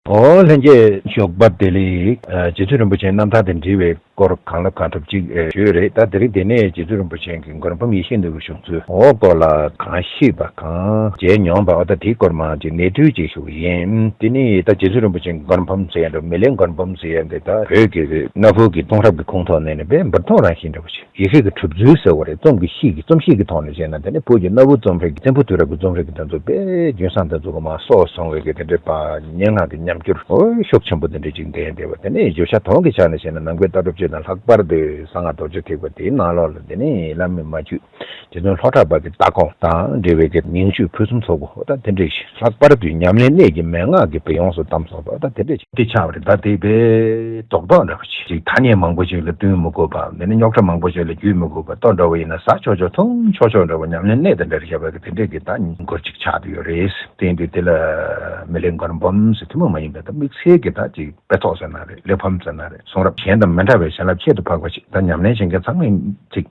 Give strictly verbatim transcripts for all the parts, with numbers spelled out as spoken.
ཨོ་ལྷན་རྒྱས་ཞོགས་པ་བདེ་ལེགས། ཨ་རྗེ་བཙུན་རིན་པོ་ཆེའི་རྣམ་ཐར་དང་འབྲེལ་བའི་སྐོར་གང་ལ་གང་འཁྲབ་ཅིག་ཨེ་ཞུས་རེད། ད་དེ་རིང་དེ་ནས་རྗེ་བཙུན་རིན་པོ་ཆེ་གི་མགོན་པོ་ཡེ་ཤེས་ནོར་བུའི་བཞུགས་ཚུལ་འོ་སྐོར་ལ་གང་ཤེས་པ་གང་མཇལ་མྱོང་པ་འོ་ད་དེའི་སྐོར་མང་ཅིག་གནས་ཚུལ་ཅིག་ཞུ་གི་ཡིན། དེ་ནི་ད་རྗེ་བཙུན་རིན་པོ་ཆེ་མགོན་པོ་ཟེར་ཡ་འདྲ་མི་ལའི་མགོན་པོ་ཟེར་ཡ་འདི་ད་བོད་ཀྱི་གནའ་བོའི་གི་གཏུང་རབས་ཀྱི་ཁུངས་ཐོག་ནས་ནི་དཔེ་འབུར་ཐོག་རང་བཞིན་འདྲ་བོ་ཞིག་ཡི་གེ་གི་གྲུབ་ཚུལ་ཟེར་བ་རེད། རྩོམ་གྱི་གཤིས་ཀྱི་རྩོམ་གཤིས་ཀྱི་ཐོག་ནས་བཤད་ན་དེ་ནི་བོད་ཀྱི་གནའ་བོའི་རྩོམ་རིག་གི་བཙན་པོ་དུས་རབས་ཀྱི་རྩོམ་རིག་གི་དེ་ཚོ་དཔེ་རྒྱུན་བསྲིངས་དེ་ཚོ་གི་མ་སྲོག་བཟུང་བའི་གི་དེ་འདྲའི་པ་སྙན་ངག་གི་ཉམས་འགྱུར་ཨོ་ཤུགས་ཆེན་པོ་དེ་འདྲ་ཅིག་ལྡན་བསྡད་པ། དེ་ནས་བརྗོད་བྱ་དོན་གྱི་ཆ་ནས་བཤད་ན་ནམ་མཁའི་ལྟ་གྲུབ་སྤྱི་དང་ལྷག་པར་དུ་གསང་སྔགས་རྡོ་རྗེ་ཐེག་པ་དེའི་ནང་ལོགས་ལ་དེ་ནས་བླ་མའི་མ་བཅུད་རྗེ་བཙུན་ལྷོ་བྲག་པ་གི་ལྟ་དགོངས་དང་འབྲེལ་བའི་གི་ཉིང་བཅུད་ཕུན་སུམ་ཚོགས་པོ་ད་དེ་འདྲ་ཞིག་ལྷག་པར་དུ་ཉམས་ལེན་གནད་ཀྱི་མན་ངག་གི་བེ་ཡོངས་སུ་གཏམས་སོང་བ་ད་དེ་འདྲ་ཞིག་དེ་ཆགས་པ་རེད། ད་དེ་དཔེ་རྡོག་རྡོག་འདྲ་བ་ཅིག་ཐ་སྙད་མང་པོ་ཞིག་ལ་བསྟུན་མི་དགོས་པ། འདི་ནི་རྙོག་དྲ་མང་པོ་ཞིག་ལ་བརྒྱུད་མི་དགོས་པ། ལྟོ་འདྲ་བོ་ཡིན་ན་ཟ་ཆོག་ཆོག་འཐུང་ཆོག་ཆོག་འདྲ་བོ་ཉམས་ལེན་གནད་དང་འབྲེལ་བཞག་པའི་དེ་འདྲས་ཀྱི་ད་མགུར་ཅིག་ཆགས་བསྡད་ཡོད་རེད། དེ་ཡིན་དུས་དེ་ལ་མི་ལའི་མགོན་པོ་ཟེར་ཐུན་མོང་མ་ཡིན་པའི་ད་དམིགས་བསལ་གྱི་ད་ཅིག་དཔེ་ཚོགས་ཟེར་ན་རེད། གླེགས་བམ་ཟེར་ན་རེད། གསུང་རབ་གཞན་དང་མི་འདྲ་བའི་བྱིན་རླབས་ཁྱད་དུ་འཕགས་པ་ཅིག་ད་ཉམས་ལེན་བྱེད་མཁན་ཚང་མས་ཅིག་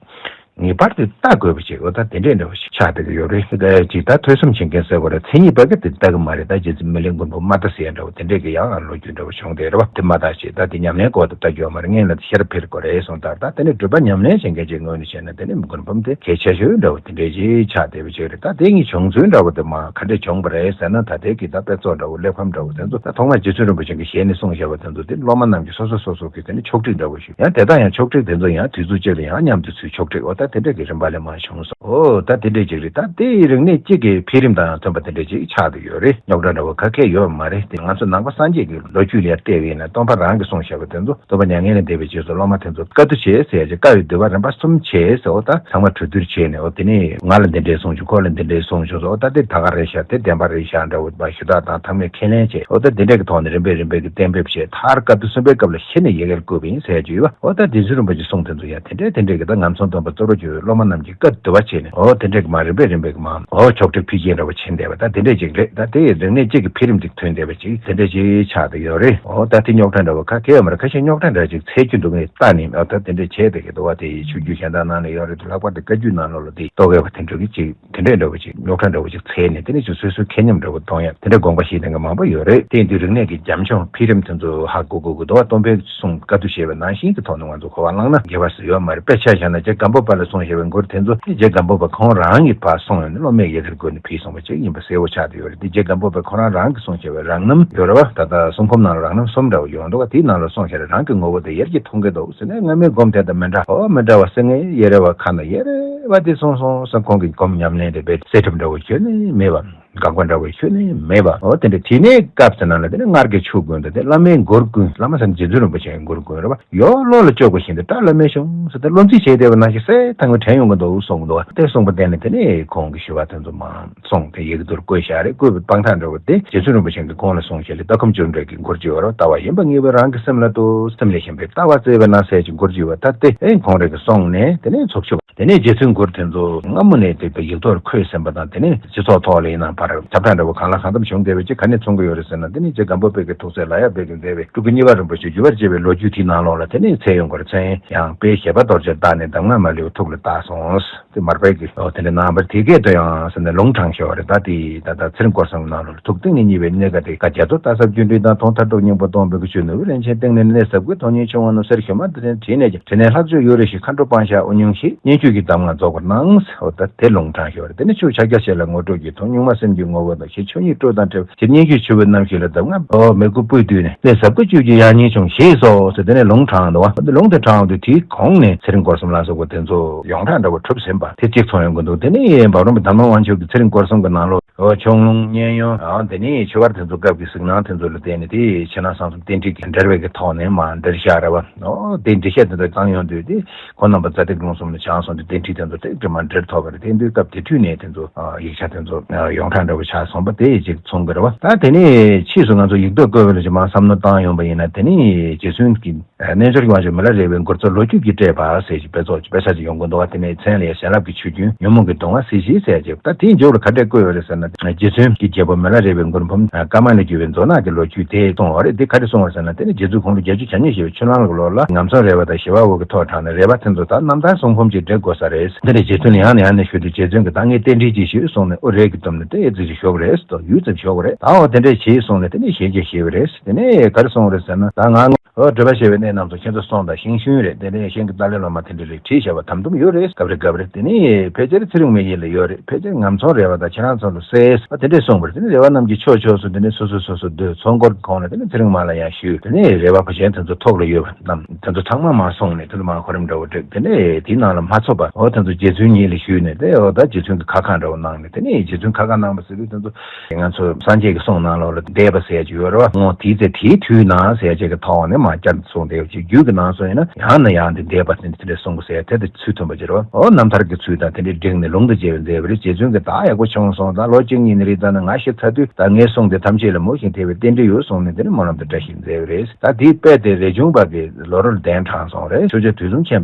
ངེས་པར་དུ་ལྟ་དགོས་པ་ཅིག་འོ་ད་དེ་འདྲས་འདྲ་བོ་ཞིག་ཆགས་བསྡད་ཀྱི་ཡོད་རེད། དེ་ཅིག་ད་ཐོས་བསམ་བྱེད་མཁན་ཟེར་བ་རེད། མཚན་ཉིད་པ་གི་དེ་ལྟ་གི་མ་རེད། ད་རྗེ་བཙུན་མི་ལའི་མགོན་པོ་མ་ད་ཟེར་ཡ་འདྲ་བོ་དེ་འདྲས་ཀྱི་ཡང་ལོ་རྒྱུས་འདྲ་བོ་བྱུང་བསྡད་རེད་བ། དེ་མ་ད་ཅིག་ད་དེ་ཉམས་ལེན་སྐོར་དུ་ལྟ་རྒྱུ་མ་རེད། སྔོན་ལ་དེ་ཤེས་རབ་འཕེལ་དགོས་རེད་གསུངས་ད། ད་དེ་ནི་སྒྲུབ་པ་ཉམས་ལེན་བྱེད་མཁན་ཅིག་ངོས་ནས་བྱས་ན་དེ་ནི་མགོན་པོ་དེ་གལ་ཆེ་ཤོས་འདྲ་བོ་དེ་འདྲས་ཅིག་ཆགས་བསྡད་པ་ཅིག་རེད། ད་དེ་གཉིས་བྱུང་ཚུལ་འདྲ་བོ་དེ་མ་ག་འདྲས་བྱུང་བ་རེད་ཟེར་ན་ད་དེ་གི་ད་དཔེ་ཚོགས་འདྲ་བོ་གླེགས་བམ་འདྲ་བོ་དེ་ཚོ་ད་ཐོག་མར་རྗེ་བཙུན་རིན་པོ་ཆེ་གི་ཞལ་ནས་གསུངས་བཞག་པ་དེ་ཚོ་དེ་སློབ་མ་རྣམས་ཀྱིས་སོ་སོ་སོ་སོ་གི་དེ་ནི་ཕྱོགས་སྒྲིག་འདྲ་བོ་ཞིག་ཡང་དེ་དག་ཡང་ཕྱོགས་སྒྲིག་དེ་ཚོ་ཡང་དུས་ཚོད་གཅིག་ལ་ཡང་མཉམ་དུ་ཚུལ་ཕྱོགས་སྒྲིག་འོ་ད་དེ་འདྲས་ཀྱི་རིམ་པ་ལས་མ་བྱུང་སོང་། འོ་ད་དེ་འདྲས་ཅིག་རེད། ད་དེའི་རིག་གནས་གཅིག་གི་འཕེལ་རིམ་དང་མཐུན་པ་དེ་འདྲས་ཅིག་ཆགས་བསྡད་ཡོད་རེད། རྙོག་དྲ་འདྲ་བོ་ག་གེ་ཡོད་མ་རེད། དེ་ང་ཚོ་ནང་པ་སངས་རྒྱས་ཀྱི་ལོ་རྒྱུས་ལ་བལྟས་པ་ཡིན་ན་སྟོན་པ་རང་གིས་གསུངས་བཞག་པ་དེ་ཚོ་སྟོན་པ་མྱ་ངན་ལས་འདས་པའི་རྗེས་སུ་སློབ་མ་དེ་ཚོ་བཀའ་བསྡུ་བྱས་ཟེར་ཡ་ཅིག་བཀའ་ཡི་བསྡུ་བ་རིམ་པ་གསུམ་བྱས་ཟེར། འོ་ད་ཚང་མ་གྲོས་བསྡུར་བྱས་ནས་འོ་དེ་ནས་ང་ལ་འདི་འདྲས་གསུངས་བྱུང་། ཁོ་ལ་འདི་འདྲས་གསུངས་བྱུང་ཟེར། འོ་ད་དེ་ད་ག་རེད་ཤག་དེ་བདེན་པ་རེད་ཤག་འདྲ་བོ་བ་ཞུ་དག་དང་ཐག་མེད་ཁས་ལེན་བྱས། འོ་ད་དེ་འདྲས་ཀྱི་ཐོག་ནས་རིམ་པས་རིམ་པས་ཀྱི་གཏན་འབེབས་བྱས། མཐར་བཀའ་བསྡུ་གསུམ་པའི་སྐབས་ལ་གཞི་ནས་ཡི་གེར་བཀོད་པ་ཡིན་ཟེར་ཡ་ཅིག་ཡོད་པ། འོ་ད་རྗེ་བཙུན་རིན་པོ་ཆེ་གསུང་དེ་ཚོ་ཡང་དེ་འདྲས་དེ་འདྲས་ཀྱི་ད་ང་ཚོ་སྟོན་པ་གཙོ་བོ་བརྗོད་པའི་སློབ་མ་རྣམས་ཀྱིས་བཀའ་བསྡུ་བ་བྱས་ནས་འོ་དེ་འདྲས་ཀྱི་མ་རིམ་པས་རིམ་པས་ཀྱི་མ་འོ་ཕྱོགས་སྒྲིག་འཕེལ་རྒྱས་འདྲ་བོ་ཕྱིན་བསྡད་པ་ད་དེ་འདྲས་ཅིག་རེད། ད་དེ་ཡི་རིག་གནས་གཅིག་གི་འཕེལ་རིམ་ཅིག་ཐོན་བསྡད་པ་ཅིག་དེ་འདྲས་ཅིག་ཆགས་བསྡད་ཡོད་རེད། འོ་ད་དེ་རྙོག་དྲ་འདྲ་བོ་ག་གེ་ཡོད་མ་རེད། ཁ་ཤས་རྙོག་དྲ་འདྲ་ཅིག་འཚོལ་རྒྱུ་འདུག་ངས་ལྟ་ནས་འོ་ད་དེ་འདྲས་བྱས་བསྡད་ཀྱི་འདུག་བ། དེ་ཡི་ཆོས་བརྒྱུད་གཞན་དག་ནང་ལ་ཡོད་རེད་དེ་ལྷག་པར་དུ་བཀའ་བརྒྱུད་ནང་ལོགས་ལ་དེ་རྟོག་གེ་བ་དེ་འདྲ་གི་ཅིག་དེ་འདྲས་འདྲ་བོ་ཅིག་རྙོག་དྲ་འདྲ་བོ་ཅིག་འཚོལ་ནས་དེ་ནས་ཅིག་སོ་སོའི་མཁས་ཉམས་འདྲ་བོ་གཏོང་ཡ་དེ་འདྲས་དགོངས་པ་བཞེས་མཁན་གྱི་མང་པོ་ཡོད་རེད། དེ་ཡིན་དུས་རིག་གནས་ཀྱི་རྒྱ་མཚོ་འཕེལ་རིམ་དེ་ཚོ་ཧ་གོ་དགོས་ཀྱི་འདུག་བ། སྟོན་པའི་གསུང་བཀའ་བསྡུ་བྱས་པ་ནང་བཞིན་གྱི་ཐོག་ནས་ང་ཚོ་གོ་བ་བླངས་ན་འགལ་བ་ཟེར་ཡོད་མ་རེད། དཔེ་ཆ་བཞག་ན་རྗེ་སྒམ་པོ་པ་ལ་གསུངས་བཞག་པའི་མགུར་དེ་ཚོ་རྗེ་སྒམ་པོ་པ་ཁོང་རང་གིས་ཕར་གསུངས་ཡོང་ནས་སློབ་མས་ཡི་གེར་བཀོད་ནས་ཕུལ་སོང་བ་ཅིག་ཡིན་པ་གསལ་བོ་ཆགས་བསྡད་ཡོད་རེད། དེ་རྗེ་སྒམ་པོ་པ་ཁོ་རང་རང་གིས་གསུངས་བཞག་པའི་རང་རྣམ་ཡོད་རེད་བ། ད་ལྟ་གསུང་འབུམ་ནང་ལ་རང་རྣམ་གསུམ་འདྲ་བོ་ཡོད་འདུག་བ། དེའི་ནང་ལ་གསུངས་བཞག་རེད། རང་གི་ངོ་བོ་དེ་ཡར་གྱིས་མཐོང་གི་འདུག་ཟེར་ནས་སྔ་མའི་སྒོམ་དེ་དང་མི་འདྲ། ཨོ་མི་འདྲ་བ་ཟེར་ངས་ཡེ་རེ་བ་ཁ་ན་ཡེ་རེ་བ་དེ་གསུངས་སོང་ཟེར། ཁོང་གི་སྒོམ་ཉམས་ལེན་དེ་བས་གསལ་ཁྲིམས་འདྲ་བོ་ཁྱོན་ནས་མེད་པ། དགག་པ་འདྲ་བོ་ཁྱོན་ནས་མེད་པ། འོ་དེ་འདྲ་དེ་ནས་སྐབས་དེ་ནང་ལ་དེ་ནས་སྔར་གྱི་ཆོས་ཀུན་དང་དེ་བླ་མའི་མགུར་ཀུན། བླ་མ་ཟེར་ན་རྗེ་བཙུན་རིན་པོ་ཆེའི་མགུར་ཀུན་རེད་བ། ཡོ་བློ་ལ་བཅུག་པ་བཞིན་དུ་བཀྲ་བླ་མའི་གཞུང་ཟེར་ཏེ་བློ་འཛིན་བྱས་བསྡད་པ་ནང་བཞིན་གསལ་ཐང་གི་དྲན་ཡོང་གི་འདུག་གསུངས་འདུག་དེ་གསུངས་པ་བརྟེན་ནས་དེ་ནས་ཁོང་གི་ཞུ་བ་དེ་ཚོ་མ་གསུངས་ཏེ་ཡི་གེ་དུ་བཀོད་བཞག་རེད། བཀོད་པའི་དཔང་རྟགས་འདྲ་བོ་དེ་རྗེ་བཙུན་རིན་པོ་ཆེ་གིས་ཁོང་ལ་གསུངས་བྱས་ལ་ལྟ་སྒོམ་སྒྲུབ་འབྲས་ཀྱི་མགུར་ཅིག་ཡོད་རེད། ལྟ་བ་ཡིན་པ་ངེས་པའི་རང་གི་སེམས་ལ་ལྟོས། སེམས་ལས་གཞན་པའི་ལྟ་བ་བཙལ་བས་ན་ཟེར་གྱི་མགུར་ཅིག་ཡོད། ད་དེ་ཨེ་ཁོང་རང་གིས་གསུངས་ནས་དེ་ནས་ཚོགས་ཆུང་དེ་ནས་རྗེ་བཙུན་མགུར་དེ་ཚོ་སྔ་མོ་ནས་དེ་ཡིག་ཐོག་ལ་འཁོད་ཟིན་པ་དང་། དེ་ནས་སྤྱི་ཚོགས་ཐོག་ལ་ཡིན་ན་ཕར་ཁྱབ་བསྒྲགས་འདྲ་བོ་གང་ལ་གང་འཚམ་བྱུང་བསྡད་པ་ཅིག་ག་ནས་མཚོན་གྱི་ཡོད་རེད་ཟེར་ན། དེ་ནས་རྗེ་སྒམ་པོ་པའི་གི་ཐུགས་སྲས་ལ་ཡ་པའི་གི་མཛད་པའི་སྤྲུལ་སྐུ་གཉིས་པ་རིན་པོ་ཆེ་བརྒྱུད་པར་བཅས་པའི་ལོ་རྒྱུས་དེའི་ནང་ལོགས་ལ་དེ་ནས་མཚན་ཡོང་གི་རེད། མཚན་ཡང་དཔལ་བཞད་པ་རྡོ་རྗེར་བདག་ནི་གདམས་ངག་མ་ལུས་ཐུགས་ལ་བཏགས་སོང་། དེ་མར་པའི་གི་འོ་དེ་འདྲ་ནང་པར་དེ་སྐད་དུ་ཡང་ཟེར་ནས་ལུང་དྲངས་ཤོར་བ་རེད། ད་དེ་ད་ལྟ་ཚེ་རིང་སྐོར་གསུམ་ནང་ལོགས་ལ་ཐུགས་གཏིང་ནས་མཉེས་པའི་གནས་ཀ་དེ་བཀའ་རྒྱ་མཚོ་ལྟ་ཟབ་སྒྱུ་འཕྲུལ་དང་། དུང་མཐའ་དྲུག་སྙིང་པོ་སྟོང་པའི་གི་ཆོས་ནོར་བུའི་རིན་ཆེན་གཏིང་ནས་གནས་ཟབ་ཀུན། དོན་གཉིས་ཆུ་བོ་རྣམས་གསེར་ཞུན་མ་དེ་བཞིན་བྲིས་ནས་ཀྱང་། དྲི་ནས་ལྷག་བཅུག་གཡོ་རེ་ཞིག་མཁའ་འགྲོ་སྤང་བྱ་དབུ་བརྙེས་ཤིང་། སྙན་བརྒྱུད་ཀྱི་གདམས་ངག་རྫོགས་པར་གནང་། འོ་ད་དེ་ལུང་དྲངས་ཤོར་བ་རེད། དེ་ནས་ཆུ་ཕྱག་རྒྱ་ཆེ་ལ་ངོ་སྤྲོད་ཀྱི་དོན། གཉུག་མ་སེམས་ཀྱི་ངོ་བོ་དང་། ཞེས་ཆོས་ཉིད་སྤྲོས་དང་བྲལ་བ། ཞེས་སྙན་བརྒྱུད་ཆུ་བོའི་རྣམ་ཤེས་ལ་གདམས་ངག་ཨོ་མི་བསྐུལ་སྤོས་བཏུལ་ནས། གནས་ཟབ་ཀུན་བཅུད་ཀྱི་ཡང་སྙིང་བྱུང་། ཞེས་སོགས་ཟེར་དེ་ནས་ལུང་དྲངས་འདུག་བ། དེ་ལུང་དེ་དྲངས་དུས་དེའི་གོང་ནས་ཚེ་རིང་སྐོར་གསུམ་ལ་སོགས་པ་དེ་ཚོ་ཡོངས་གྲགས་འདྲ་བོ་གྲུབ་ཟིན་པ་དེ་གཅིག་མཚོན་ཡོང་གི་འདུག་དེ་ནས་འབའ་རོམ་པ་དར་མ་དབང་ཕྱུག་གིས་ཚེ་རིང་སྐོར་གསུམ་གྱི་ནང་ལོགས། ཨོ་ཆུང་ལུང་མཉན་ཡོད། ཨོ་དེ་ནས་ཆོས་པར་དེ་ཚོ་སྐབས་ཀྱི་གཟིགས་སྣང་དེ་ཚོ་ལ་བརྟེན་ནས་དེ་ཕྱི་ནང་གསང་གསུམ་རྟེན་འབྲེལ་གྱི་འགྲེལ་བའི་གི་ཐོག་ནས་མར་འགྲེལ་བཞག་རེད་བ། ཨོ་དེ་འགྲེལ་བཤད་དེ་ཚོ་བཏང་ཡོང་དུས་དེ་ཁོང་རྣམ་པ་རྩ་ཐེག་ལུང་གསུམ་ལ་སྦྱངས་སོང་དུས་རྟེན་འབྲེལ་དེ་ཚོ་ཏིག་ཏིག་མར་འགྲེལ་ཐུབ་པ་རེད། དེ་དུས་སྐབས་དེ་དུས་ནས་དེ་ཚོ་ཡིག་ཆ་དེ་ཚོ་ཡོངས་གྲགས་འདྲ་བོ་ཆགས་སོང་བ་དེ་ཅིག་མཚོན་གྱི་རེད་བ། ད་དེ་ནས་ཕྱིས་སུ་ང་ཚོ་ཡིག་ཐོག་བཀོད་པ་ལ་ཅིག་མར་བསམ་བློ་བཏང་ཡོང་པ་ཡིན་ན། དེ་ནས་རྗེ་བཙུན་གྱི་རྣལ་འབྱོར་གྱི་དབང་ཕྱུག་མི་ལ་རས་པའི་མགུར་མཚོ་ལོ་རྒྱུས་ཀྱིས་སྤྲས་པ་ཟེར་ཞིག་དཔེ་ཚོགས་ཀྱི་དཔེ་ཆ་ཅིག་ཡོང་གི་འདུག་བ། དེ་ནས་མཚན་ལ་ཡང་བྱིན་རླབས་ཀྱི་ཆུ་རྒྱུན་ཉོན་མོངས་ཀྱི་གདུང་བ་སེལ་ཞིང་ཟེར་ཅིག་ད་དེའི་མཇུག་ལ་ག་འདྲས་བཀོད་ཡོད་རེད་ཟེར་ན། རྗེ་བཙུན་གྱི་རྒྱལ་པོ་མི་ལ་རས་པའི་མགུར་འབུམ་ཀ་མ་ལས་བརྒྱུད་པའི་མཛོ་ནག་གི་ལོ་རྒྱུས་དེ་གསུངས་པ་རེད། དེ་ག་རེ་གསུངས་པ་ཟེར་ན། དེ་ནི་རྗེ་བཙུན་དགུང་ལོ་བརྒྱད་ཅུ་གྱ་གཉིས་བཞེས་པའི་ཆུ་གླང་ལོ་ལ་ངམ་ཚང་རས་པ་དང་ཞི་བ་འོད་ཀྱི་ཐོག་དྲངས་ནས། རས་པ་དེ་ཚོ་ད་རྣམ་ཐར་གསུང་འབུམ་ཅིག་འབྲི་དགོས་ས་རེད། དེ་ནས་རྗེ་བཙུན་ལ་ཡང་ནས་ཡང་ནས་ཞུས་ཏེ། རྗེ་བཙུན་གྱིས་ད་ངས་རྟེན་འབྲེལ་ཅིག་ཞུས་གསུངས་ནས། ཨོ་རེད་གི་བསྡོམས་ནས་དེ་ཨེ་ཙི་ཞིག་ཞོག་རེད་དོ། ཡུད་ཙམ་ཞོག་རེད། ད་འོ་དེ་འདྲས་བྱས་གསུངས་ནས། དེ་ནས་ཞལ་གྱིས་བཞེས་པ་རེད། དེ་ནས་ག་རེ་གསུངས་རེད་ཟེར་ན། ད་ང་ཨོ་སྒྲུབ་པ་བྱེད་པའི་གནས་རྣམས་སུ་ཁྱེད་ཚོ་སོང་དང་། ཞིང་ཤུན་རེད། དེ་ནས་གཞན་གྱི་ཏཱ་ལའི་སློབ་མ་དེ་འདྲ་རེད། བྲིས་བཞག་པ་དམ་དུམ་ཡོད་རེད། སྐབས་རེ་སྐབས་རེ། དེ་ནས་ཕལ་ཆེར་ཚེ་རིང་མི་ཡུལ་ལ་ཡོད་རེད། ཕལ་ཆེར་ངམ་ཚང་རས་པ་དང་ཁྱེད་རང་ཚོ་ལ་གསལ། ཨ་དེ་འདྲས་གསུངས་པ་རེད། དེ་ནས་རས་པ་རྣམས་ཀྱིས་ཕྱོགས་ཕྱོགས་སུ་དེ་ནས་སོ་སོ་སོ་སོ་སྡོད། ཚོགས་འཁོར་གྱི་གོང་ལ་དེ་ནས་ཚེ་རིང་མ་ལ་ཡང་ཞུས། དེ་ནས་རས་པ་བུ་ཆེན་དེ་ཚོ་ཐོག་ལ་ཡོད་པ་རྣམས་དེ་ཚོ་ཚང་མ་མར་སོང་ནས། དེ་ཚོ་མར་གོ་རིམ་འདྲ་བོ་བསྒྲིགས། དེ་ནས་དེའི་ནང་ལ་མ་ཚོགས་པ་འོ་དེ་ཚོ་རྗེ་བཙུན་ཉིད་ལ་ཞུས་ནས། དེ་འོ་ད་རྗེ་བཙུན་གྱིས་ཁ་བསྐང་འདྲ་བོ་གནང་ནས། དེ་ནས་རྗེ་བཙུན་ཁ་བསྐང་གནང་བ་ཟེར་དུས་དེ་ཚོ་ང་ཚོ་སངས་རྒྱས་ཀྱི་གསུང་ནང་ལོགས་ལ་འདས་པ་ཟེར་ཡ་ཅིག་ཡོད་རེད་བ། ངོ་དེའི་ཚེ་དེའི་དུས་ན་ཟེར་ཡ་ཅིག་གི་ཐོག་ནས་མར་བསྐྱར་གསུངས་བསྡད་ཡོད་ཅིག་རྒྱུད་ཀྱི་ནང་སོང་ཡིན་ན་ཡང་ནས་ཡང་དེ་འདས་པ་དེ་འདྲ་དེ་འདྲ་གསུང་དགོས་ཟེར་ཡ་དེ་དང་ཚུལ་མཐུན་པ་ཅིག་རེད་བ། འོ་རྣམ་ཐར་གྱི་ཚུལ་དང་དེ་འདྲའི་བསྒྲིགས་ནས་ལུང་དང་མཇལ་བའི་མཛད་པ་རེད། རྗེ་བཙུན་གྱིས་ད་ཡག་པོ་བྱུང་སོང་། ད་ལོ་གཅིག་གཉིས་ནས་རིང་ཙམ་ན་ང་ཤི་ཚར་དུས་ད་ངའི་གསུང་དེ་ཐམས་ཅད་ལ་མོས་ཤིང་དད་པའི་རྟེན་འབྲེལ་ཡོད་གསུངས་ནས། དེ་ནས་སྨོན་ལམ་དེ་བཀྲ་ཤིས་མཛད་པ་རེད། ད་དེའི་དཔེ་དེ་རས་ཆུང་པ་གིས་ལོ་རོལ་གདན་དྲངས་སོང་རེད། ཆོས་རྗེ་དུས་གསུམ་མཁྱེན་